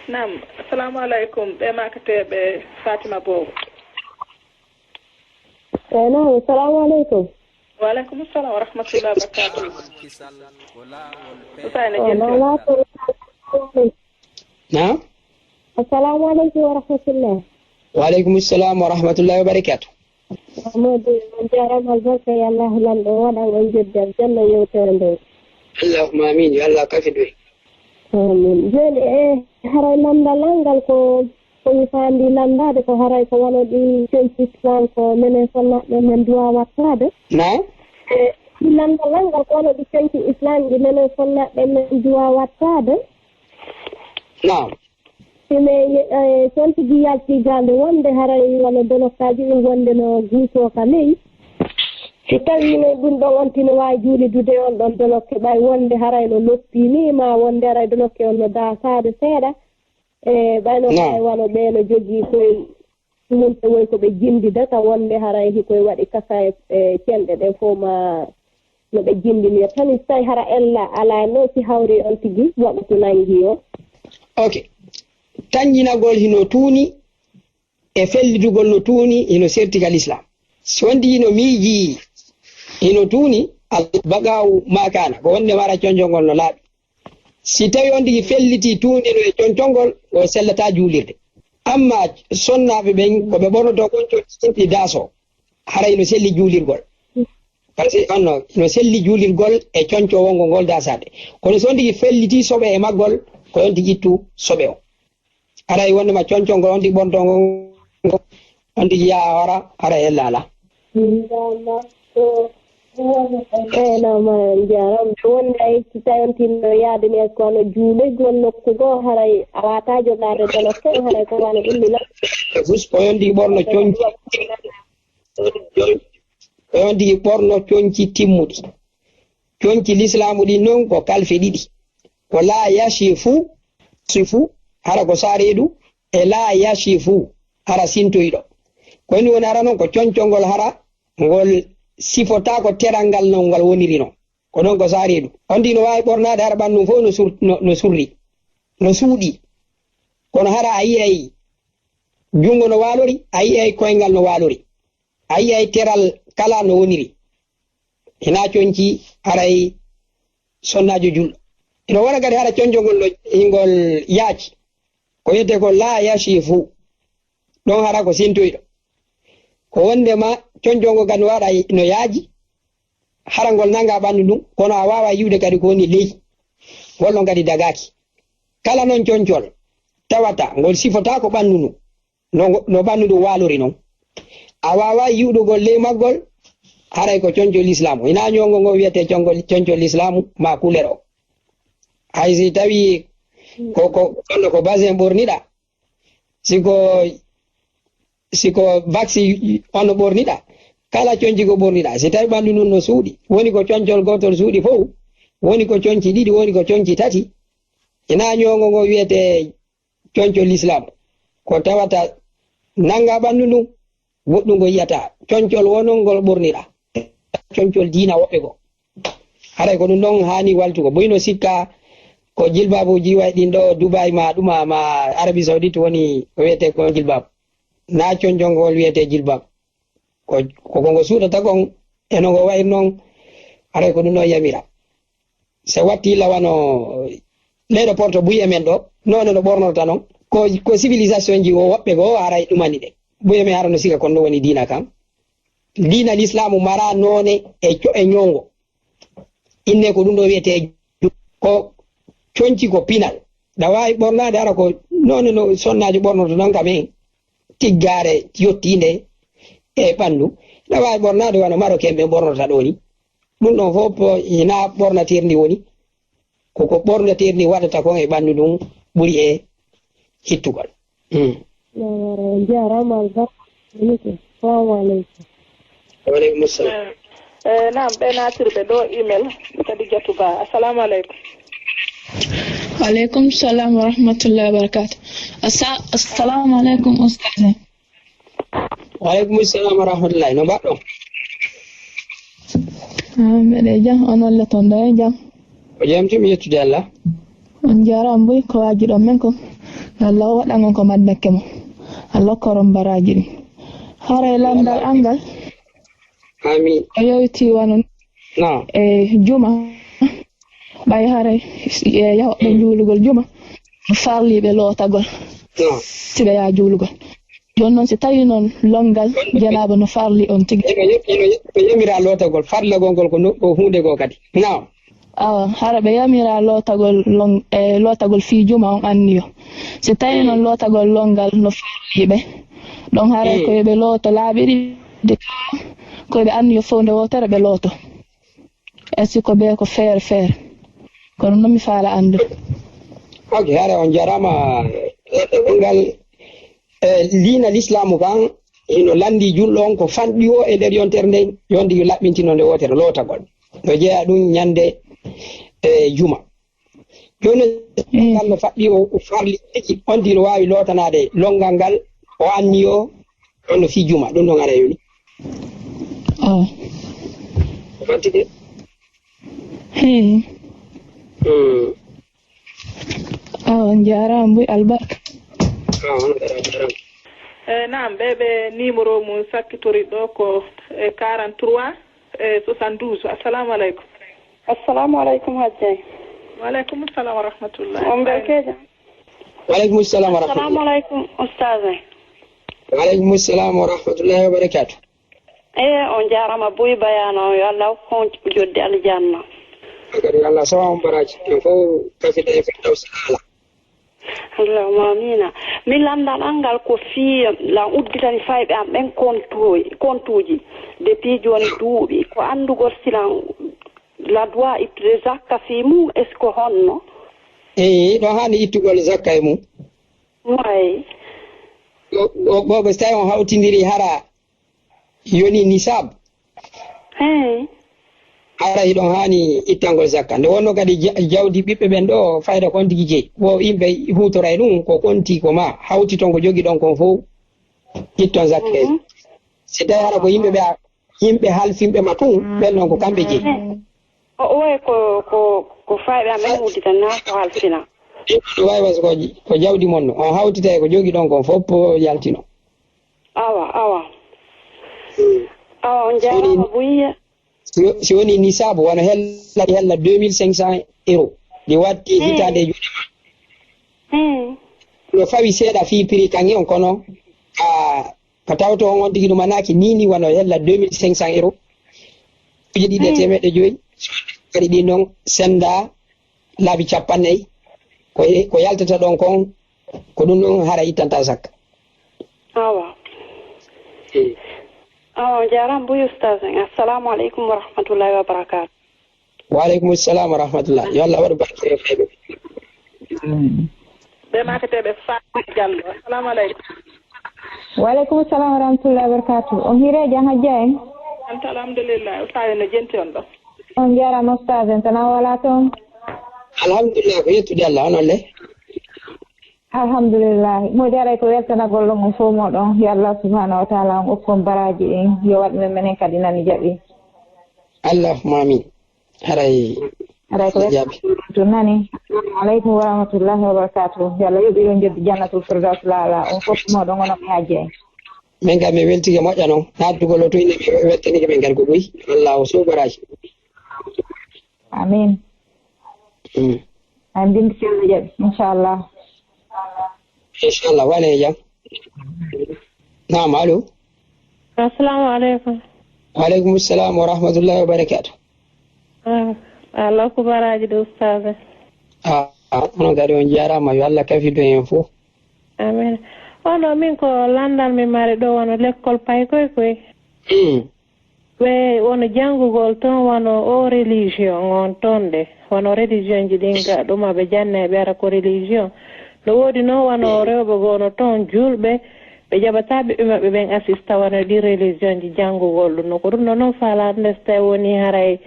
Naam, assalaamu aleykum ɓe maakateeɓe Faatima Boobo. Eey naam, assalaamu aleykum. Wa aleykum assalam wa rahmatullahi wa barakatuh. Usayna Naam. Assalamu aleykum wa rahmatullah. Wa aleykum salam wa rahmatullahi wa barakatuh. Modi on jarama albarka e Allah lanɗo waɗan on joddi aljanna yewtere nde. Allahumma amin yo Allah kafidu en. Amin joni e haray landal ngal ko ko mi faandi landaade ko haray ko wano ɗi conci islam ko menen fonnaaɓe men duwa wattaade. Naam. E ɗi landal ngal ko wano ɗi conci islam ɗi menen fonnaaɓe men duwa wattaade. Naam. Ine sontigi yalti gande wonde haray wano dolokkaaji ɗin wonde no guusoo ka ley. Si tawii noon ɗum ɗon on tino waawi juulidude on ɗon dolokke ɓay wonde haray no loppii nii maa wonde haray dolokke on no daasaade seeɗa. E ɓay no haray wano ɓee no jogii koye. Ɗum woni ko woy ko ɓe jinndidata wonde haray hikoy waɗi kasa e cenɗe ɗen fof ma no ɓe jinndinira tan so tawi hara ella alaa no si hawri on tigi waɗutu nanngii o. Ok. Tanjinagol hino tuuni e fellitugol no tuuni hino serti ka Lislaam. Si on tigi no miijii hino tuuni, al baqaa'u maa kaana, ko wonde wara conjongol no laaɓi. Si tawii on tigi fellitii tuundi no e concol ngol, o sellataa juulirde. Ammaa sonnaaɓe ɓen, ko ɓe ɓornotoo kon conci ɗi daasoo, haray no selli juulirgol. Par ce que on no, no selli juulirgol e conco wongo ngol daasaade. Kono si on tigi fellitii soɓe e maggol, ko on tigi ittu soɓe o. Haray wonde ma concol ngol on tigi ɓornotoo ngol, on tigi yaha hora, haray ella alaa. Eey naam a jaaraama ɓe wonde ay si tawi on tinno yaade mi ko wano juulirgol nokku goo haray a waataa jogaade dolokke haray ko wano ɗum mi lan. Fus ko yonti ɓorno conci ko yonti ɓorno conci timmuɗi conci lislaamu ɗin noon ko kalfe ɗiɗi ko laa yasifu sifu hara ko saareedu, e laa yasifu, hara sintoyɗo. Ko ni woni hara noon ko concol ngol hara ngol sifotaako teral ngal no ngal woniri noon. Ko ɗon ko saareedu. On tigi no waawi ɓornaade hara ɓanndu fof no sur-, no, no surri, no suuɗi. Kono hara a yiyay junngo no waalori, a yiyay koyngal no waalori. A yiyay teral kala no woniri. Hinaa conci haray sonnaajo julɗo. Ina wona kadi hara concol ngol no, ngol yaaji. Ko wiyetee ko laa yasifu. Ɗon hara ko sintoyɗo. Ko wonndema concol ngol kadi no waɗa no yaaji. Hara ngol nannga ɓanndu ndun, kono a waawaa yi'ude kadi ko woni ley. Ngol ɗon kadi dagaaki. Kala noon concol tawata ngol sifotaako ɓanndu ndun, no, no ɓanndu ndun waalori noon. A waawaa yi'udugol ley maggol, haray ko concol lislaamu. Hinaa ñowngo ngo wiyetee concol, concol lislaamu, maa kuler o. Hay si tawii ko, ko, kono ko basin ɓorniɗaa, si ko, si ko vaksi on no ɓorniɗaa, kala conci ko ɓorniɗaa, si tawii ɓanndu ndun no suuɗi, woni ko concol gootol suuɗi fof, woni ko conci ɗiɗi, woni ko conci tati, hinaa ñowngo ngo wiyetee concol lislaam, ko tawata nannga ɓanndu ndun, goɗɗum ngo yi'ataa. Concol wonongol ɓorniɗaa. Concol diina woɓɓe goo. Haray ko ɗum ɗon haani waltugo. Buy no sikka ko jilbaabuuji way ɗin ɗo Dubai ma ɗuma ma Arabie Saoudite woni ko wiyetee ko jilbaabu. Naa concol ngol wiyetee jilbaabu. Ko, ko, ko ngo suuɗata kon e no ngo wayri non, haray ko ɗum ɗon yamira. Se watti illa wano leyɗo Porto buy e men ɗo, noone no ɓornorta non. Ko, ko civilisation ji o woɓɓe goo haray ɗumani ɓe. Buy e men hara no siga kon ɗum woni diina kan. Diina lislaamu mara noone e co-, e ñowngo. Inne ko ɗum ɗo wiyetee ju-, ko conci ko pinal. Ɗa waawi ɓornaade hara ko noone no sonnaajo ɓornorta non kam en. Tiggaare yottiinde e ɓanndu. Ɗa waawi ɓornaade wano Marocain ɓe ɓornorta ɗoo ni. Ɗum ɗon fof hinaa ɓornateeri ndi woni. Ko ko ɓornateeri ndi waɗata kon e ɓanndu ndun ɓuri e hittugol. Mm. Jaaraama albarka. Salamu aleykum. Wa aleykum salam. Eh, eh, naam, ɓe naatirɓe ɗo email, Khadijatu Ba. Assalamu aleykum. Wa aleykum salam wa rahmatullahi wa barakatuh. Assa-, assalamu aleykum, ustaz. Wa aleykum salam wa rahmatullahi. No mbaɗɗon? Ah, mbeɗe jam, on alle toon ɗo e jam? Ko jam tun, mi yettude Allah. On njaaraama mbuy ko waajiɗon men ko. Allah o waɗan on ko maddake mo. Allah okkoron baraaji ɗi. Haray lamndal anngal. Amin. O yewti wano Naam. E juma. Ɓay haray, e yahooɓe juulugol juma. Farliiɓe lootagol. Naam. Si ɓe yaha juulugol. Jooni noon, si tawii noon lonngal janaaba no farli on tigi. Ino ye-, ino ye-, ɓe yamira lootagol, farlagol ngol ko no, ko huunde goo kadi. Naam. Awa, hara ɓe yamira lootagol lon-, e lootagol fii juma on anniyo. Si tawii noon lootagol lonngal no farli ɓe, ɗon haray ko yo ɓe looto laabi ɗiɗi, ko yo ɓe anniyo fow nde wootere ɓe looto. E si ko bee ko feere feere. Kono noon mi faala anndude. Ok, hare on njaaraama, e, e ɗemngal, e, diina lislaamu kan, hino lanndii julɗo on ko fanɗi o e nder yontere nden, yonde yo laɓɓintino nde wootere lootagol. No jeyaa ɗum ñande, e, juma. Jooni, ngal no faɗɗi o, o farli tigi, on tigi no waawi lootanaade lonngal ngal, o anniyo, on no fii juma, ɗum ɗon ara yoni. Awa. Ko fatti de? Hee. Hmm. Awa, on njaaraama mbuy albarka. Awa, on njaaraama, njaaraama. Eh, naam, ɓe, ɓe numéro mum sakkitori ɗo ko, eh, quarante-trois, eh, soixante-douze. Assalamu aleykum. Assalamu aleykum, Hajjay. Wa aleykum salam wa rahmatullah. On belkeejo? Wa aleykum salam wa rahmatullah. Assalamu aleykum, Ustaz. Wa aleykum salam wa rahmatullahi wa barakatuh. Eh, on njaaraama buy bayaana on, yo Allah hokku on joddi aljanna. Kadi Allah sawa on baraaji. En fof kafida e Firdaws Aala. Allahumma amiina. Min lanndal an ngal ko fii lan udditani fayɓe an ɓen kontu-, kontuuji depuis jooni duuɓi. Ko anndugol si lan, la doit ittude zakka fii mum, est-ce que honno? Eyi, ɗo haani ittugol zakka e mum. Way. Ɗo, ɗo, ɗo ɓe so tawi on hawtindiri hara yoni nisab. Hey. Hara hiɗon haani ittangol zakka. Nde wonno kadi ja-, jawdi ɓiɓɓe ɓen ɗo, fayda kon tigi jeyi. Wo yimɓe huutoray ɗum, ko konti ko ma, hawti ton ko jogiɗon kon fow, itton zakka. Mhm. Si tawi hara ko yimɓe ɓe a-, yimɓe halfinɓe ma tun, ɓen ɗon ko kamɓe jeyi. O, oye ko, ko, ko fayɓe amen uddita na ko halfina? Ɗum ɗo wawi was ko, ko jawdi mon no. On hawtita e ko jogiɗon kon fof yaltino. Awa, awa. Mm. Awa, on jaaraama buyiya. Si, si woni nisaabu, wano hella, hella deux mille cinq cents euros. Ɗi watti hitaande e juuɗe ma. Hmm. No fawi seeɗa fii prix kan on, kono a, ka tawto on, on tigi ɗum anaaki ni, ni wano hella deux mille cinq cents euros. Uji ɗiɗi e teemeɗɗe joyi. Kadi ɗin ɗon senda laabi cappannayi. Ko, ko yaltata ɗon kon, ko ɗum ɗon hara ittanta zakka. Awa. Eh. Awa, on jaaraama buy ustaas en. Assalamu aleykum wa rahmatullahi wa barakaatu. Wa aleykum salam wa rahmatullah. Yo Allah waɗu barke e fayɓe. Ɓe maketeeɓe Faama Jallo. Assalamu aleykum. Wa aleykum salam wa rahmatullahi wa barakaatu. On hiirii jam, Hajja en? Anta, alhamdulillah. Ustaas en no jenti on ɗo. On jaaraama ustaas en, tan a wala toon? Alhamdulillah, ko yettude Allah, onon le? Alhamdulillah. Moodi haray ko weltanagol ɗon on fof mooɗon. Yo Allah subhanahu wa taala on okku on baraaji ɗin. Yo waɗ men menen kadi nani jaɓi. Allahumma amin. Haray haray ko jaɓi. Weltanagol ɗon nani. Assalamu aleykum wa rahmatullahi wa barakatuh. Yo Allah yoɓir on joddi jannatul firdaus laala. On fof mooɗon onon e Hajji en. Min kam mi weltike moƴƴa noon. Naatugol o to ine mi weltanike min kadi ko ɓuy. Allah o suuɓaraaki. Amin. Mm. Ay mbindi si Allah jaɓi, inchallah. Inchallah, wane e jam. Naam, allo. Assalamu aleykum. Wa aleykum salam wa rahmatullahi wa barakatuh. Ah, Allah ko baraaji ɗo, ustaz. Ah, ah, onon kadi on jaaraama, yo Allah kafidu en fof. Amin. Ono min ko lanndal mi mari ɗo, wano lekkol paykoy koy. Mm. Ɓe wano janngugol toon wano o religion on toon de, wano religion ji ɗin ga ɗuma ɓe janna e ɓe ara ko religion. No woodi noon wano rewɓe goo no toon juulɓe, ɓe jaɓataa ɓiɓɓe maɓɓe ɓen asista wano ɗi religion ji janngugol ɗum. No ko ɗum ɗo noon faalaade nde so tawi woni haray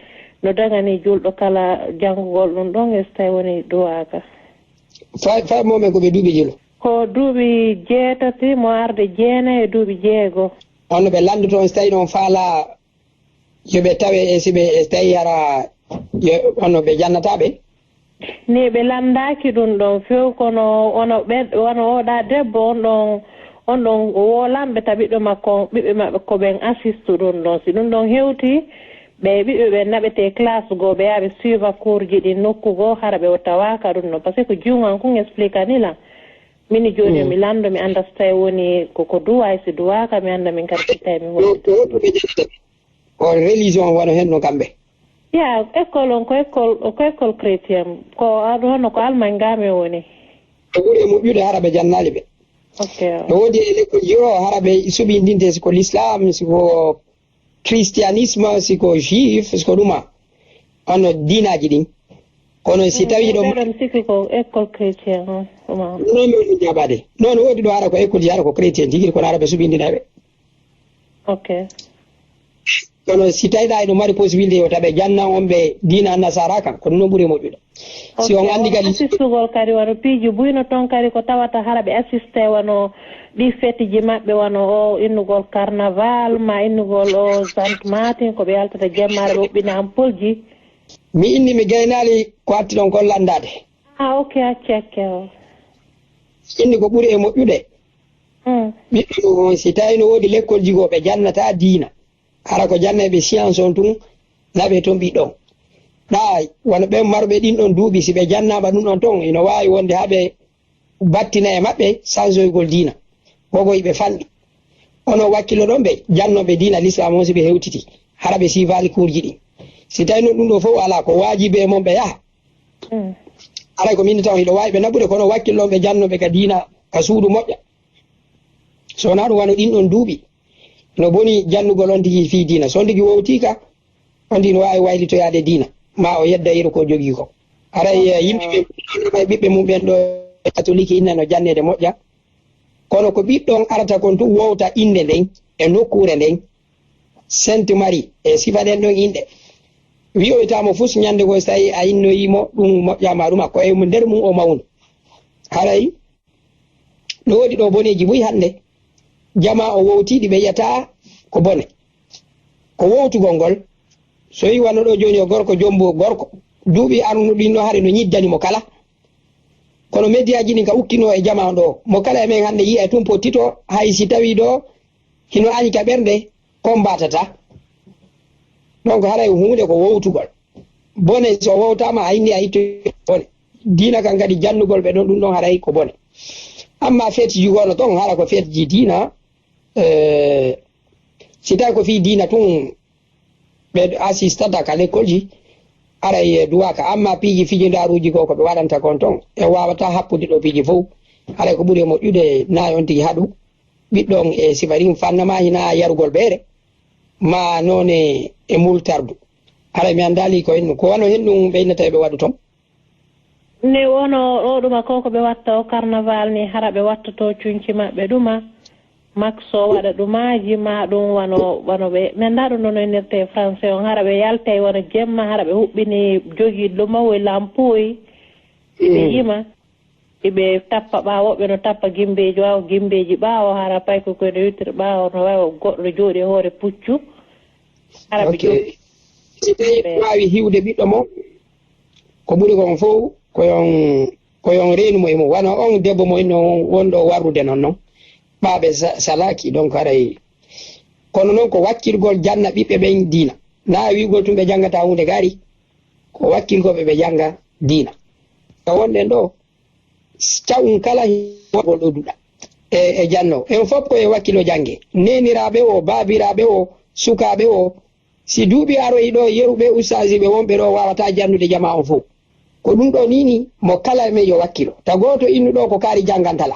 no dagani juulɗo kala janngugol ɗum ɗon e so tawi woni duwaaka. Fa-, fa momen ko ɓe duuɓi julo? Ko duuɓi jeetati mo arde jeenayi e duuɓi jeego. On no ɓe lanndoto on so tawi noon faalaa yo ɓe tawe e si ɓe, e tawi hara yo, on no ɓe jannata ɓe? Ni ɓe lanndaaki ɗum ɗon few, kono ono ɓe, wano oɗa debbo on ɗon, on ɗon woolanɓe ta ɓiɓɓe makko, ɓiɓɓe maɓɓe ko ɓen assistu ɗum ɗon. Si ɗum ɗon hewti, ɓe ɓiɓɓe ɓen naɓete classe goo, ɓe yaha ɓe suiva cours ji ɗin nokku goo, hara ɓe tawaaka ɗum ɗon. Parce que ko juungo an kun explique ani lan. Mini jooni Mm. mi lanndo, mi annda so tawi woni ko, ko duwa, e si duwaaka, mi annda min kadi si tawi mi Ko, woni. Ko honɗum ɓe jannata ɓe? On religion wano hen no kamɓe? Ya, école on ko école, ko école chrétien. Ko aɗo hono ko Allemagne ga mi woni. Ko ɓuri e moƴƴude hara ɓe jannaali ɓe. Ok. No woodi e lekkolji o hara ɓe suɓindinte si ko l'islam, si ko christianisme, si ko juif, si ko ɗuma. Hono diinaaji ɗin. Kono si Mm, tawi ɗo ɓeɗon sikki ko école chrétien, mm, ɗuma. Non, non, ɗum jaɓaade. Non, woodi ɗo hara ko école ji hara ko chrétien tigi, kono hara ɓe suɓindina ɓe. Ok. Kono si tawi ɗa ino mari possibilité yo taɓe janna on ɓe diina nasara kan, ko ɗum ɗon ɓuri moƴƴude. Si Ok, on anndi kadi assistugol kadi wano piiji buyno toon kadi ko tawata hara ɓe assiste wano ɗi fetiji maɓɓe wano o innugol carnaval ma innugol o Saint Martin ko ɓe yaltata jemmaare ɓe huɓɓina ampolji. Mi inni mi gaynaali ko hatti ɗon kon lanndaade. Ah, ok, acce, acce o. Inni ko ɓuri e moƴƴude. Mm. Ɓiɗɗo ɗum on si tawi no woodi lekkolji goo ɓe jannata diina. Hara ko jannayɓe science on tun naɓe toon ɓiɗɗo on. Ɗa wano ɓen marɓe ɗin ɗon duuɓi, si ɓe jannaama ɗum ɗon toon, ino waawi wonde haa ɓe battina e maɓɓe sansoygol diina. Wogo iɓe fanɗi. Onon wakkillo ɗon ɓe jannooɓe diina l'islam on, si ɓe hewtiti, hara ɓe siifaali kuurji ɗin. Si tawi noon ɗum ɗo fof alaa, ko waajibi e mon ɓe yaha. Mm. Haray ko min taw hiɗo waawi ɓe naɓude, kono wakkillo on ɓe jannooɓe ka diina, ka suudu moƴƴa. So wonaa ɗum wano ɗin ɗon duuɓi, no boni jannugol on tigi fii diina. So on tigi wowtii ka, on tigi no waawi waylitoyaade diina, ma o yedda yeru ko jogii ko. Haray, eh, yimɓe ɓe, ɓiɓɓe mum ɓen ɗo e katoliki inna no janneede moƴƴa. Kono ko ɓiɗɗo on arata kon tun wowta innde nden e nokkuure nden. Sainte Marie e sifa ɗen ɗon inɗe. Wi'oytaamo fus ñande goo, so tawii a innoyii mo, ɗum moƴƴaama ɗum, ko e nder mum o mawni. Haray no woodi ɗo boneeji buy hannde. Jamaa o wowtii ɗi ɓe yi'ata ko bone. Ko wowtugol ngol. So wii wano ɗo jooni o gorko jombo gorko. Duuɓi arnuɗi no hari no ñiddani mo kala. Kono mediyaaji ɗin ka ukkinoo e jamaa ɗo. Mo kala e men hannde yi'a e tun pottito, hay si tawii ɗo hino añi ka ɓernde, kon mbaatata. Donc haray huunde ko wowtugol. Bone so wowtaama a inni a ittoy bone. Diina kan kadi jannugol ɓe ɗon, ɗum ɗon haray ko bone. Amma feetiji gono ton hara ko feetiji diina, eh, si tawi ko fii diina tun ɓe assistata ka lekkolji, aray duwaka. Amma piiji fijindaaruuji ko, ko ɓe waɗanta kon ton, en waawata happude ɗo piiji fow. Aray ko ɓuri e moƴƴude na on tigi haɗu ɓiɗɗo on e sifarin fanna ma hina yarugol ɓeere, ma noone e multardu. Aray mi anndaali ko en, ko wano hen ɗum ɓeynata e ɓe waɗu ton. Ne wono ɗo ɗuma ko, ko ɓe watta o carnaval ni, hara ɓe wattoto cunci maɓɓe ɗuma. Max o waɗa ɗumaaji ma ɗum wano, wano ɓe, mi anndaa ɗum no innirte e français on, hara ɓe yaltay wano jemma, hara ɓe huɓɓini jogi ɗuma woy lampuy, ɓe Mm. yima. Iɓe tappa ɓaawo, woɓɓe no tappa gimbeeji ɓaawo, gimbeeji ɓaawo, hara pay ko koyɗe yottir ɓaawo, no wayi goɗɗo no jooɗi e hoore puccu. Hara ɓe Ok. jooɗi. Si tawi Ɓe waawi hiwde ɓiɗɗo mo, ko ɓuri kon fow, ko yon, ko yon reenu mo e mum. Wano on debbo mo inno on wonɗo warrude non non. Ɓaaɓe sa-, salaaki, donc haray. Kono non ko wakkilgol janna ɓiɓɓe ɓen diina. Na wi'ugol tun ɓe janngata huunde gari, ko wakkilgol ɓe ɓe jannga diina. Ka wonɗen ɗo, ca'un kala wonɗo ɗo duɗa. E, e janno. En fof ko e wakkilo jannge. Neeniraaɓe o, baabiraaɓe o, sukaaɓe o, si duuɓi aroyi ɗo, yeru ɓe ustaasi ɓe wonɓe ɗo waawata jannude jamaa on fof. Ko ɗum ɗo nini mo kala e men yo wakkilo. Ta gooto innu ɗo ko kaari janngantala.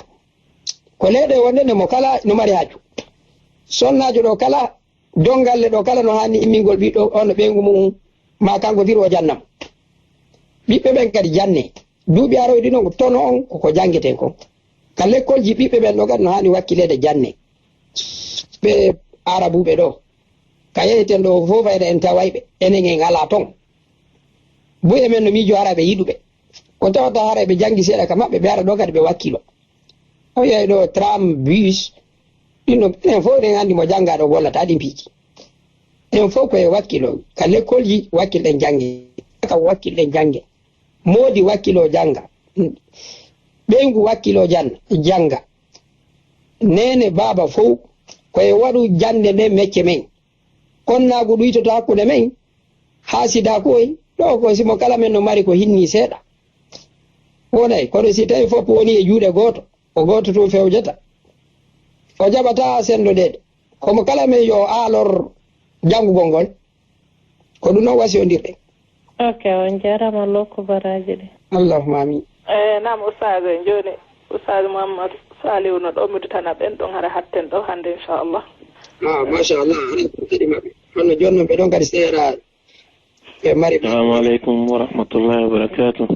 Ko leeɗe wonde nde mo kala no mari haaju. Sonnaajo ɗo kala Dongalle ɗo kala no haani immingol ɓiɗɗo on no ɓeyngu mu'un, ma kanko firo o jannam. Ɓiɓɓe ɓen kadi janne. Duuɓi aroyɗi noon ko tono on koko janngeten kon. Ka lekkolji ɓiɓɓe ɓen ɗo kadi no haani wakkileede janne. Ɓe Arabuɓe ɗo. Ka yeheten ɗo fof fayda en tawayɓe. Enen en alaa ton. Buy e men no miijo hara ɓe yiɗuɓe. Ko tawata hara ɓe janngi seeɗa ka maɓɓe, ɓe ara ɗo kadi ɓe wakkilo. O yiyay ɗo tram, bus, ɗin ɗon, enen fof eɗen anndi mo janngaa ɗo gollata ɗin piiji. En fof ko e wakkilo, ka lekkolji wakkilɗen jannge, ka wakkilɗen jannge. Moodi wakkilo jannga, ɓeyngu wakkilo jan-, jannga. Neene baaba fof ko e waɗu jannde nden mecce men. Konnaagu ɗuytoto hakkunde men, haasidaaku oy, ɗo ko si mo kala men no mari ko hinni seeɗa. Wonay, kono si tawi fof woni e juuɗe gooto, ko gooto tun fewjata. O jaɓataa senndodeede. Ko mo kala men yo aalor janngugol ngol. Ko ɗum noon wasiyondirɗen. Ok, on jaaraama lokku baraaji ɗi. Allahumma amin. Eh, naam, Oustaz, jooni Oustaz Mouhammad Saliou no ɗo, mi dutana ɓen ɗon, hara hatten ɗo hannde, inchallah. Ah, machallah, hara kadi maɓɓe. Kono jooni noon ɓe ɗon kadi seera ɓe mari. Assalamu aleykum wa rahmatullahi wa barakatuh.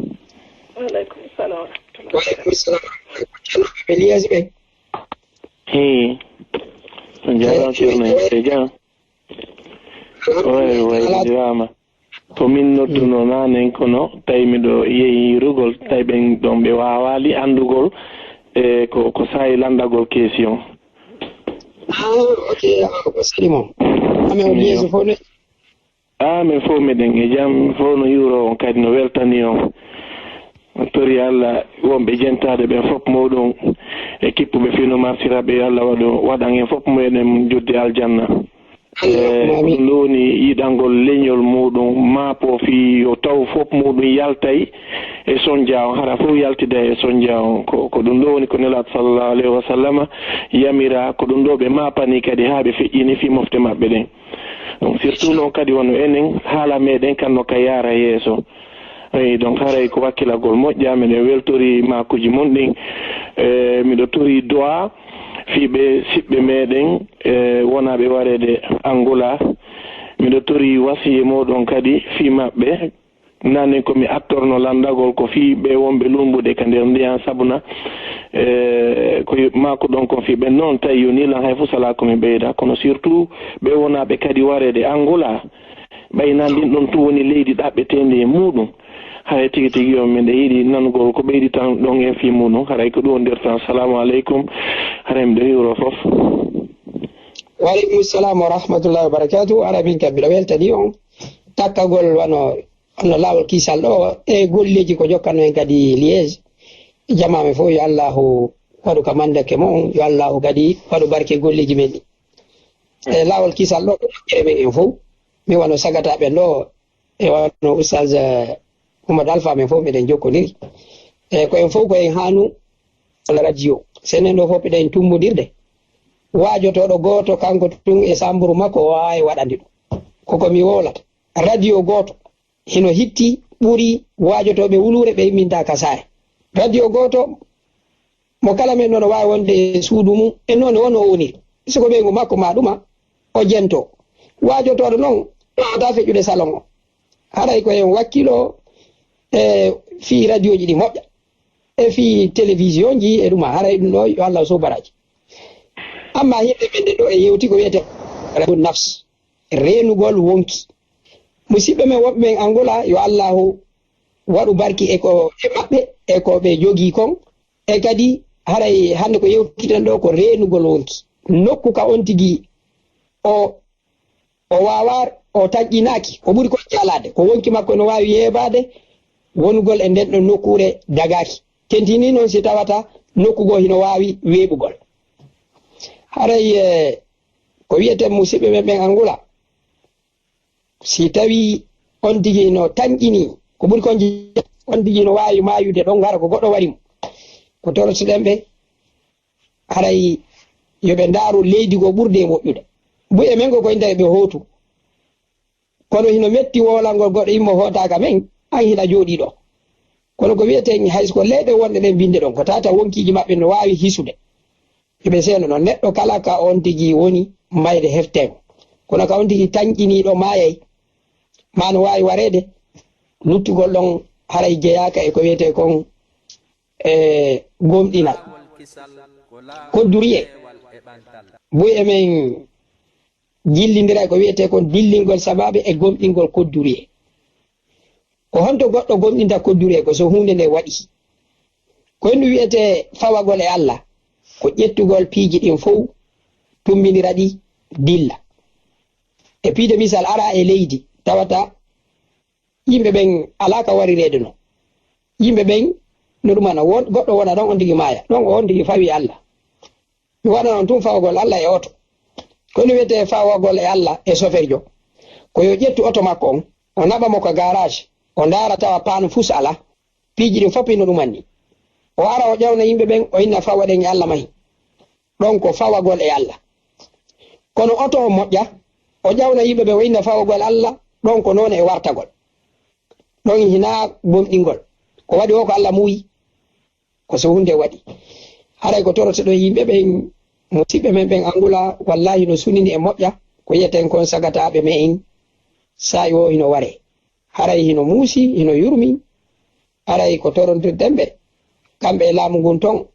Wa aleykum salam wa rahmatullah. Wa aleykum salam wa rahmatullah. Ceerno ɓe Liyes ɓe. Hii. On jaaraama, Ceerno, e jam. Way, way, on njaaraama. Ko min nodduno naanen, kono tawi miɗo yehi yirugol, tawi ɓen ɗon ɓe waawaali anndugol, e ko, ko saayi lanndagol question. Ah, ok, ah, ko sali mo. Amen, o Iyo. Yeeso fof ne. Ah, men fof meɗen e jam, fof no yuuro on, kadi no weltani on. On tori Allah, wonɓe jentaaɗo ɓen fof, mawɗo on, e kippuɓe fino marsira ɓe, yo Allah waɗu, waɗan en fof meɗen joddi aljanna. Allahumma amin. Eh, ɗum ɗo woni yiɗangol leñol muɗum, maapo fii yo taw fof muɗum yaltay e sonja on, hara fof yaltida e sonja on. Ko, ko ɗum ɗo woni ko Nelaaɗo sallallahu alayhi wa sallama yamira, ko ɗum ɗo ɓe maapani kadi haa ɓe feƴƴini fii mofte maɓɓe ɗen. Donc, surtout noon kadi wano enen, haala meɗen kan no ka yaara yeeso. Eyi, donc, haray ko wakkilagol moƴƴa, meɗen weltori maakuuji mon ɗin. Eh, miɗo tori du'a fii ɓe siɓɓe meɗen, eh, wonaaɓe wareede Angola. Miɗo tori wasiye moɗon kadi fii maɓɓe. Nanen ko mi attorno lanndagol ko fii ɓe wonɓe lumbude ka nder ndiyan sabuna. Eh, ko maakuɗon kon fii ɓen noon, tawi yo ni lan hay fuu salaa ko mi ɓeyda. Kono surtout ɓe wonaaɓe kadi wareede Angola. Ɓay na ndin ɗon tun woni leydi ɗaɓɓeteendi e muuɗum. Haray tigi tigi yo miɗo yiɗi nanugol ko ɓeydi tan ɗon e fii muuɗum. Haray ko ɗum wondirta. Salaamu aleykum. Haray miɗo hiwro fof. Wa aleykum salam wa rahmatullahi wa barakatuh. Haray min kam miɗo weltani on takkagol wano, wano laawol kisal ɗo e golleeji ko jokkano en kadi Liège. Jamaa men fof yo Allahu waɗu ka mandake mon, yo Allahu kadi waɗu barke golleeji men ɗi. E laawol kisal ɗo, ko moƴƴere men en fof. Mi wano sagata ɓen ɗo, e wano Oustaz, eh, Oumar Alpha, men fof miɗen jokkondiri. E ko en fof ko en haanu walla radio. Senen ɗo fof miɗen tummbondirde. Waajotooɗo gooto kanko tun e samburu makko o waaway waɗande ɗum. Ko ko mi wowlata. Radio gooto hino hitti ɓuri waajotooɓe wuluure ɓe imminta ka saaya. Radio gooto mo kala men noon o waawi wonde e suudu mum, e noon won o woniri. Si ko ɓeyngu makko ma ɗuma, o jento. Waajotooɗo noon, wata feƴƴude salon o. Haray ko en wakkilo e fii radioji ɗi moƴƴa, e fii télévision ji e ɗuma. Haray ɗum ɗo, yo Allah sow baraji. Amma himɓe men ɗo e yewti ko wiyete radio nafs, reenugol wonki. Musidɓe men wonɓe men Angola, yo Allahu waɗu barki e ko e maɓɓe, e ko ɓe jogii kon. E kadi, haray hannde ko yewtiten ɗo ko reenugol wonki. Nokku ka on tigi o, o waawaa, o tanƴinaaki, o ɓuri kon jalaade. Ko wonki makko no waawi yeebaade, wonugol e nden ɗon nokkuure dagaaki. Tentini noon si tawata nokku goo hino waawi weeɓugol. Haray, eh, ko wiyeten musidɓe men ɓen Angola, si tawi on tigi no tanƴini, ko ɓuri kon ji-, on tigi no waawi maayude ɗon, hara ko goɗɗo wari mo. Ko torotoɗen ɓe, haray yo ɓe ndaaru leydi goo ɓurde e moƴƴude. Buy e men goo ko inda ɓe hootu. Kono hino metti woolangol goɗɗo immo hoota ka men, an hina jooɗii ɗo. Kono ko wiyeten hay so ko leyɗe wonɗe ɗen binde ɗon, ko tawata wonkiiji maɓɓe no waawi hisude. Yo ɓe seeno non, neɗɗo kala ka on tigi woni mayde hefteego. Kono ka on tigi tanƴiniiɗo maayay, maa no waawi wareede, luttugol ɗon haray jeyaaka e ko wiyetee kon e gomɗinal. Kodduriye, buy e men jillindira e ko wiyetee kon dillingol sabaabe e gomɗingol kodduriye. Ko honto goɗɗo gomɗinta kodduriye ko so huunde nde waɗi? Ko hendu wiyetee fawagol e Allah, ko ƴettugol piiji ɗin fow, tumbindira ɗi, dilla. E piide misal, ara e leydi, tawata yimɓe ɓen alaa ka warireede non. Yimɓe ɓen no ɗum ana won-, goɗɗo wona ɗon on tigi maaya. Ɗon o on tigi fawi Allah. Mi waɗa non tun fawagol Allah e oto. Ko no wiyetee fawagol e Allah e soferjo. Ko yo ƴettu oto makko on, o naɓa mo ka garage, o ndaara tawa paan fus alaa. Piiji ɗin fof hino ɗum anni. O ara o ƴawna yimɓe ɓen, o inna fawaɗen e Allah mahi. Ɗon ko fawagol e Allah. Kono oto on moƴƴa, o ƴawna yimɓe ɓen, o inna fawagol Allah, ɗon ko noone e wartagol. Ɗon hinaa gomɗingol. Ko waɗi o ko Allah muuyi, ko so huunde waɗi. Haray ko torotoɗen yimɓe ɓen, musiɓɓe men ɓen Angola, wallahi no sunini e moƴƴa, ko yiyeten kon sagataaɓe men en, saa'i o hino waree. Haray hino muusi, hino yurmi, haray ko torontirɗen ɓe, kamɓe e laamu ngun ton,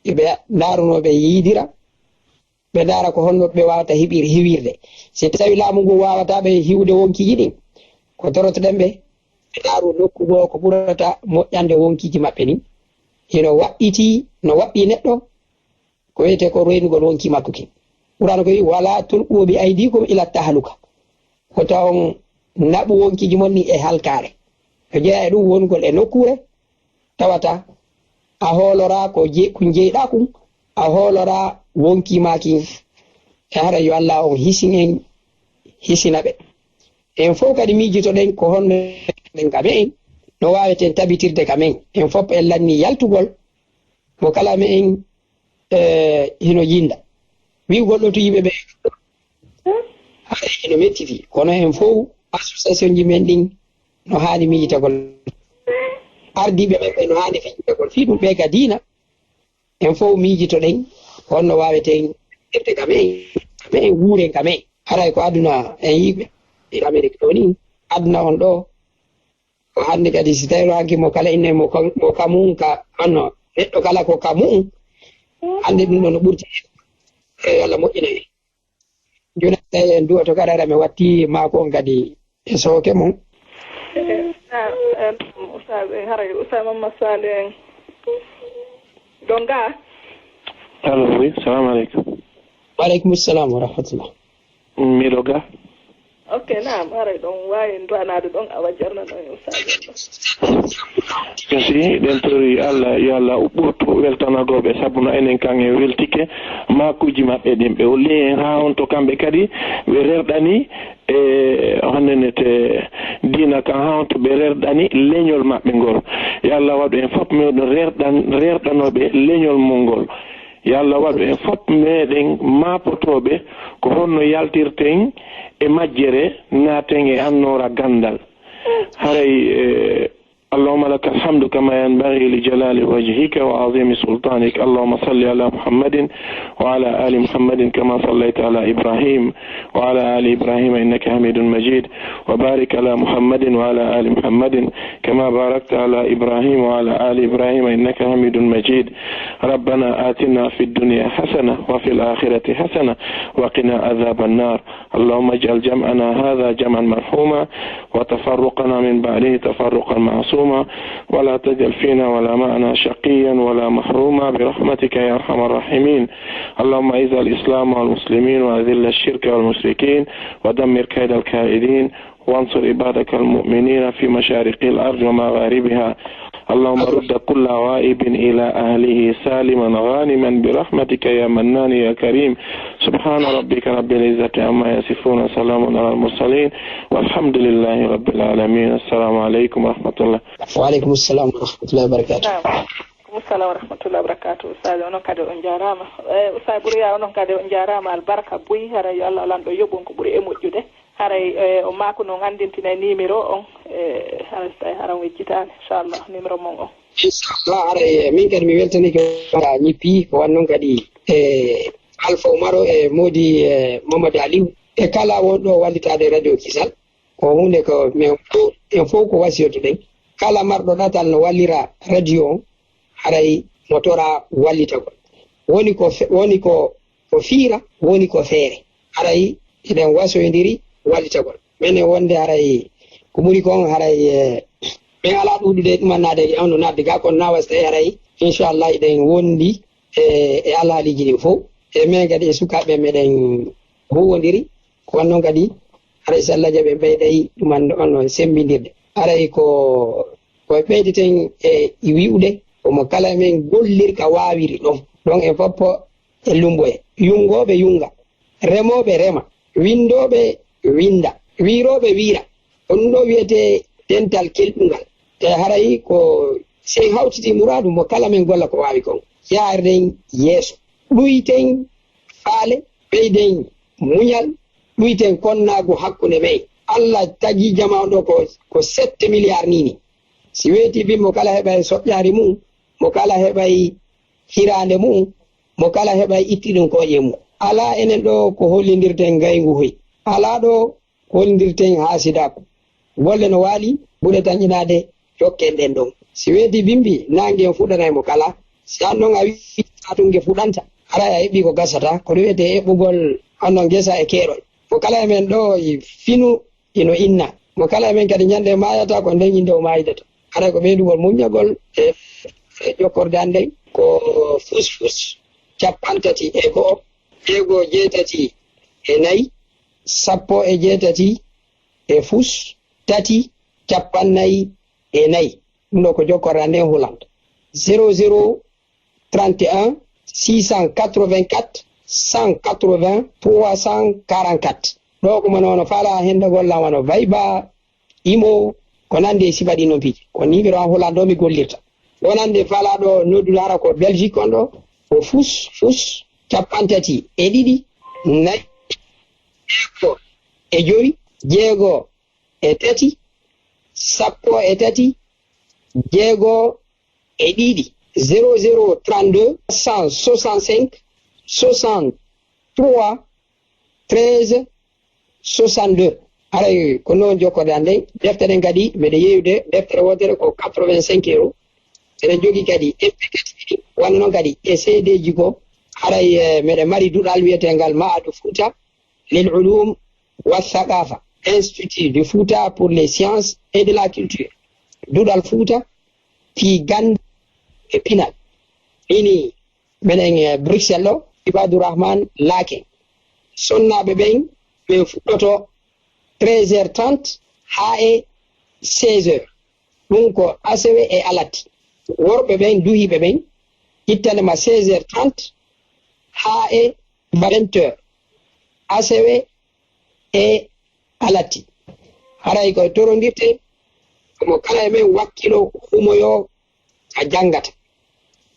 yo ɓe ndaarunoo ɓe yiidira, ɓe ndaara ko honno ɓe waawata hiɓir-, hiwirde. Si tawi laamu ngun waawataa ɓe hiwude wonkiiji ɗin, ko torotoɗen ɓe, ɓe ndaaru nokku goo ko ɓurata moƴƴande wonkiiji maɓɓe ɗin. Hino waɗɗitii, no waɗɗii neɗɗo, ko wiyetee ko reenugol wonki makko kin. Qur'aana ko wi'i, "Wala tulqu bi aydikum ila tahaluka." Ko tawa on naɓu wonkiiji mon ni e halkaare. No jeyaa e ɗum wonugol e nokkuure, tawata a hooloraa ko je-, ko jeyɗaa kun, a hooloraa wonki maa kin. E hara yo Allah on hisin en, hisina ɓe. En fof kadi miijitoɗen ko honno ɗen ka men, no waaweten tabitirde ka men. En fof en lanni yaltugol, mo kala men e hino yinda. Wi'ugol ɗo to yimɓe ɓe, haray hino mettitii. Kono en fow, association ji men ɗin no haani miijitagol. Ardiiɓe men ɓe no haani miijitagol. Fii ɗum ɓe ka diina, en fow miijitoɗen honno waaweten irde ka men, ka men, wuuren ka men. Haray ko aduna en yiɓe e Amerique ɗo ni, aduna on ɗo, ko hannde kadi, si tawii hanki mo kala inne mo kam, mo kamun ka, anno, neɗɗo kala ko kamun, hannde ɗum ɗo no ɓurti. E Allah moƴƴina en. Jooni tawi en duwato kadi, hara mi watti maako on kadi, e sooke mum. Eh, na, eh, Oustaz, eh, haray Oustaz Mamma Sali en. Donga? Allo, oui, salamu aleykum. Wa aleykum salam wa rahmatullah. Miɗo ga. Ok, naam, haray ɗon waawi duwanaade ɗon awa jarna ɗon e Oustaz en ɗon. Kasi ɗen tori Allah, yo Allah ɓurtu weltanagooɓe, sabu no enen kan en weltike maakuuji maɓɓe ɗin. Ɓe holli en haa on to kamɓe kadi ɓe rerɗani e honnenete diina kan, haa on to ɓe rerɗani leñol maɓɓe ngol. Yo Allah waɗu en fof meɗen rerɗan, rerɗanooɓe leñol mon ngol. Yo Allah waɗu en fof meɗen maapotooɓe ko honno yaltirten e majjere, naaten e annoora ganndal. Haray, eh, اللهم لك الحمد كما ينبغي لجلال وجهك وعظيم سلطانك. اللهم صل على محمد وعلى آل محمد كما صليت على إبراهيم وعلى آل إبراهيم إنك حميد مجيد. وبارك على محمد وعلى آل محمد كما باركت على إبراهيم وعلى آل إبراهيم إنك حميد مجيد. ربنا آتنا في الدنيا حسنة وفي الآخرة حسنة وقنا عذاب النار. اللهم اجعل جمعنا هذا جمعا مرحوما وتفرقنا من بعده تفرقا معصوما ولا تجعل فينا ولا معنا شقيا ولا محروما برحمتك يا أرحم الراحمين. اللهم أعز الإسلام والمسلمين وأذل الشرك والمشركين ودمر كيد الكائدين وانصر عبادك المؤمنين في مشارق الأرض ومغاربها. اللهم رد كل غائب إلى أهله سالما غانما برحمتك يا منان يا كريم. سبحان ربك رب العزة عما يصفون وسلام على المرسلين والحمد لله رب العالمين. السلام عليكم ورحمة الله. Wa aleykum salam wa rahmatullahi wa barakatuh. Naam. Aleykum salam wa rahmatullahi wa barakatuh. Ustaz, onon kadi on jaaraama. Eh, Ustaz Buriya, onon kadi on jaaraama. Albarka buy, hara yo Allah lanɗo yoɓon ko ɓuri e moƴƴude. Haray, eh, o maako noon anndintinay numéro on. Eh, haray so tawi haran wejjitaani, inchallah, numéro mon on. Inchallah, haray, eh, min kadi mi weltanike ka ñippi, ko wan noon kadi, eh, Alpha Oumaro e Modi, eh, Mamadou Aliou. E kala wonɗo wallitaade radio Kisal. Ko huunde ko min fof, en fof ko wasiyotoɗen. Kala marɗo ɗatal no wallira radio on, haray mo tora wallitagol. Woni ko fe-, woni ko, ko fiira, woni ko feere. Haray eɗen wasoyondiri wallitagol. Menen wonde haray ko ɓuri kon, haray, eh, min alaa ɗuuɗude ɗumannaade e on no naatde ga, kono na wasi tawi haray, inchallah, eɗen wondi e, e alhaaliiji ɗin fof. E min kadi e sukaaɓe meɗen huuwondiri. Ko wan noon kadi, haray so Allah jaɓi en ɓeyday ɗumanɗo on no semmbindirde. Haray ko, ko ɓeydeten e wi'ude, ko mo kala men gollirka waawiri ɗon. Ɗon en fof e lummboye. Yunngooɓe yunnga, remooɓe rema, winndooɓe winnda, wiirooɓe wiira. Ko ɗum ɗo wiyetee dental kelɗungal. E haray ko si en hawtitii muraadu mo kala men golla ko waawi kon. Yaarden yeeso. Ɗuyten faale, ɓeyden muñal, ɗuyten konnaagu hakkunde men. Allah tagi jamaa on ɗo ko, ko sept milliards nii nii. Si weetii bimbi mo kala heɓay soƴƴaari mum, mo kala heɓay hiraande mum, mo kala heɓay itti ɗum kooƴe mum. Alaa enen ɗo ko hollindirten ngayngu hoy. Alaa ɗo hollindirten haasidaaku. Golle no waali, buɗe tanƴinaade, jokken ɗen ɗon. Si weetii bimbi, naange on fuɗanay mo kala. Si aan ɗon a wi'i saatu nge fuɗanta, haray a heɓii ko gasata. Ko ɗum wiyetee eɓɓugol hono ngesa e keerol. Mo kala e men ɗo e finu ino inna. Mo kala e men kadi ñande maayata ko nden innde o maayidata. Haray ko ɓeydugol muññagol e, e jokkorde an nden ko fus fus capanɗe tati e go'o, jeego jeetati e nayi, sappo e jeetati e fus, tati, capanɗe nayi e nayi. Ɗum ɗo ko jokkorde an nden hulan. Zéro zéro trente et un six cent quatre-vingt-quatre cent quatre-vingts trois cent quarante-quatre. Ɗo ko mano no faala hendagol lan wano Viber, Imo, ko nandi e sifa ɗi noon piiji. Ko numéro an hulan ɗo mi gollirta. Wonande faala ɗo noddude hara ko Belgique on ɗo, ko fus, fus, capanɗe tati e ɗiɗi, nayi, jeego e jowi, jeego e tati, sappo e tati, jeego e ɗiɗi, zéro zéro trente-deux cent soixante-cinq soixante-trois treize soixante-deux. Haray ko noon jokkorde an nden. Defte ɗen kadi, mbeɗa yeeyude deftere wootere ko quatre-vingt-cinq euros. Eɗen jogii kadi M P quatre ɗiɗi, wano noon kadi e C D ji goo. Haray, eh, meɗen mari duɗal wiyeteengal Ma'adu Fuuta lil Ulum wa Thaqafa. Institut du Fouta pour les sciences et de la culture, Duɗal Fuuta fii gannde e pinal. Ini menen e Bruxelles ɗo, Ibadu Rahman Laake. Sonnaaɓe ɓen, ɓen fuɗɗoto treize heures trente haa e seize heures. Ɗum ko asewe e alati. Worɓe ɓen, duhiiɓe ɓen, ittane ma seize heures trente haa e vingt heures. Asewe e alati. Haray ko torondirte, mo kala e men wakkilo humoyo ka janngata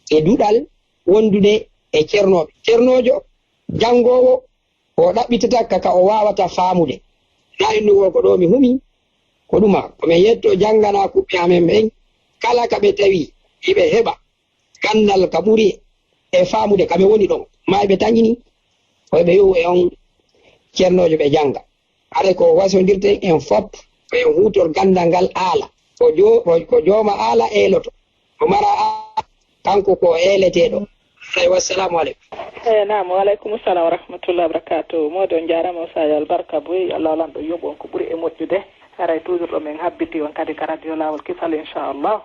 e duɗal wondude e cernooɓe. Cernoojo janngoowo o ɗaɓɓitata ka, ka o waawata faamude. Na innu wo ko ɗo mi humi, ko ɗuma, ko men yetto jannganaa kuɓɓe amen ɓen, kala ka ɓe tawi hiɓe heɓa ganndal ka ɓuri e faamude ka ɓe woni ɗon. Maa ɓe tañini, ko ɓe yowu e on cernoojo ɓe jannga. Haray ko wasondirten en fop, ko en huutor ganndal ngal aala. Ko jo-, ko, ko jooma aala eeloto. O mara aala, kanko ko eeleteeɗo. Haray, wassalamu aleykum. Eh, naam, wa aleykum salam wa rahmatullahi wa barakatuh. Moodi, on njaaraama, o Sadio Albarka Boy, Allah walanɗo yoɓu on ko ɓuri e moƴƴude. Haray toujours ɗo men habbiti on kadi ka radio Laawol Kisal, inchallah.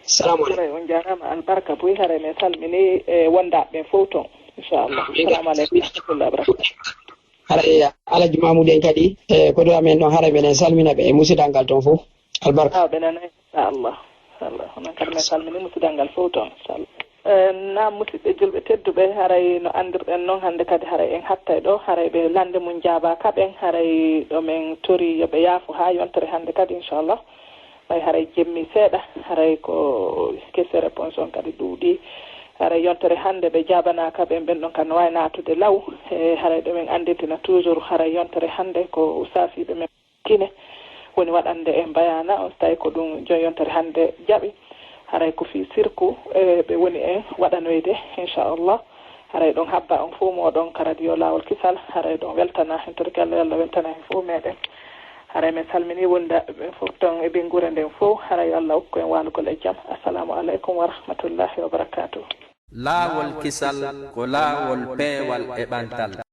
Salamu aleykum. Haray on njaaraama Albarka Boy, haray men salmini e wondaaɓe ɓen fof toon, inchallah. Salamu aleykum wa rahmatullahi wa barakatuh. Haray Alaji Mamoudou en kadi, e koɗo amen ɗon, haray meɗen salmina ɓe e musidal ngal toon fof. Albarka. Awa, ɓe nana, inchallah. Inchallah. Onon kadi men salmini musidal ngal fof toon, inchallah. Eh, naam, musidɓe julɓe tedduɓe, haray no anndirɗen noon, hannde kadi haray en hattay ɗo, haray ɓe lande mum jaabaka ɓen, haray ɗo men tori yo ɓe yaafo haa yontere hannde kadi, inchallah. Ɓay haray jemmi seeɗa, haray ko question réponse on kadi ɗuuɗi. Haray yontere hannde ɓe jaabanaaka ɓen, ɓen ɗon kadi no waawi naatude law. E haray ɗo men anndintina toujours, haray yontere hannde ko saasiiɓe men Kine woni waɗande en bayaana on, so tawi ko ɗum jon yontere hannde jaɓi. Haray ko fii sirku, e, ɓe woni en waɗanoyde, inchallah. Haray ɗon habba on fof mooɗon ka radio Laawol Kisal, haray ɗon weltana, en torike Allah, yo Allah weltana en fof meɗen. Haray men salmini wondaaɓe ɓen fof ton e ɓeynguure nden fof, haray yo Allah okku en waalugol e jam. Assalamu aleykum wa rahmatullahi wa barakatuh. Laawol Kisal ko laawol peewal e ɓantal.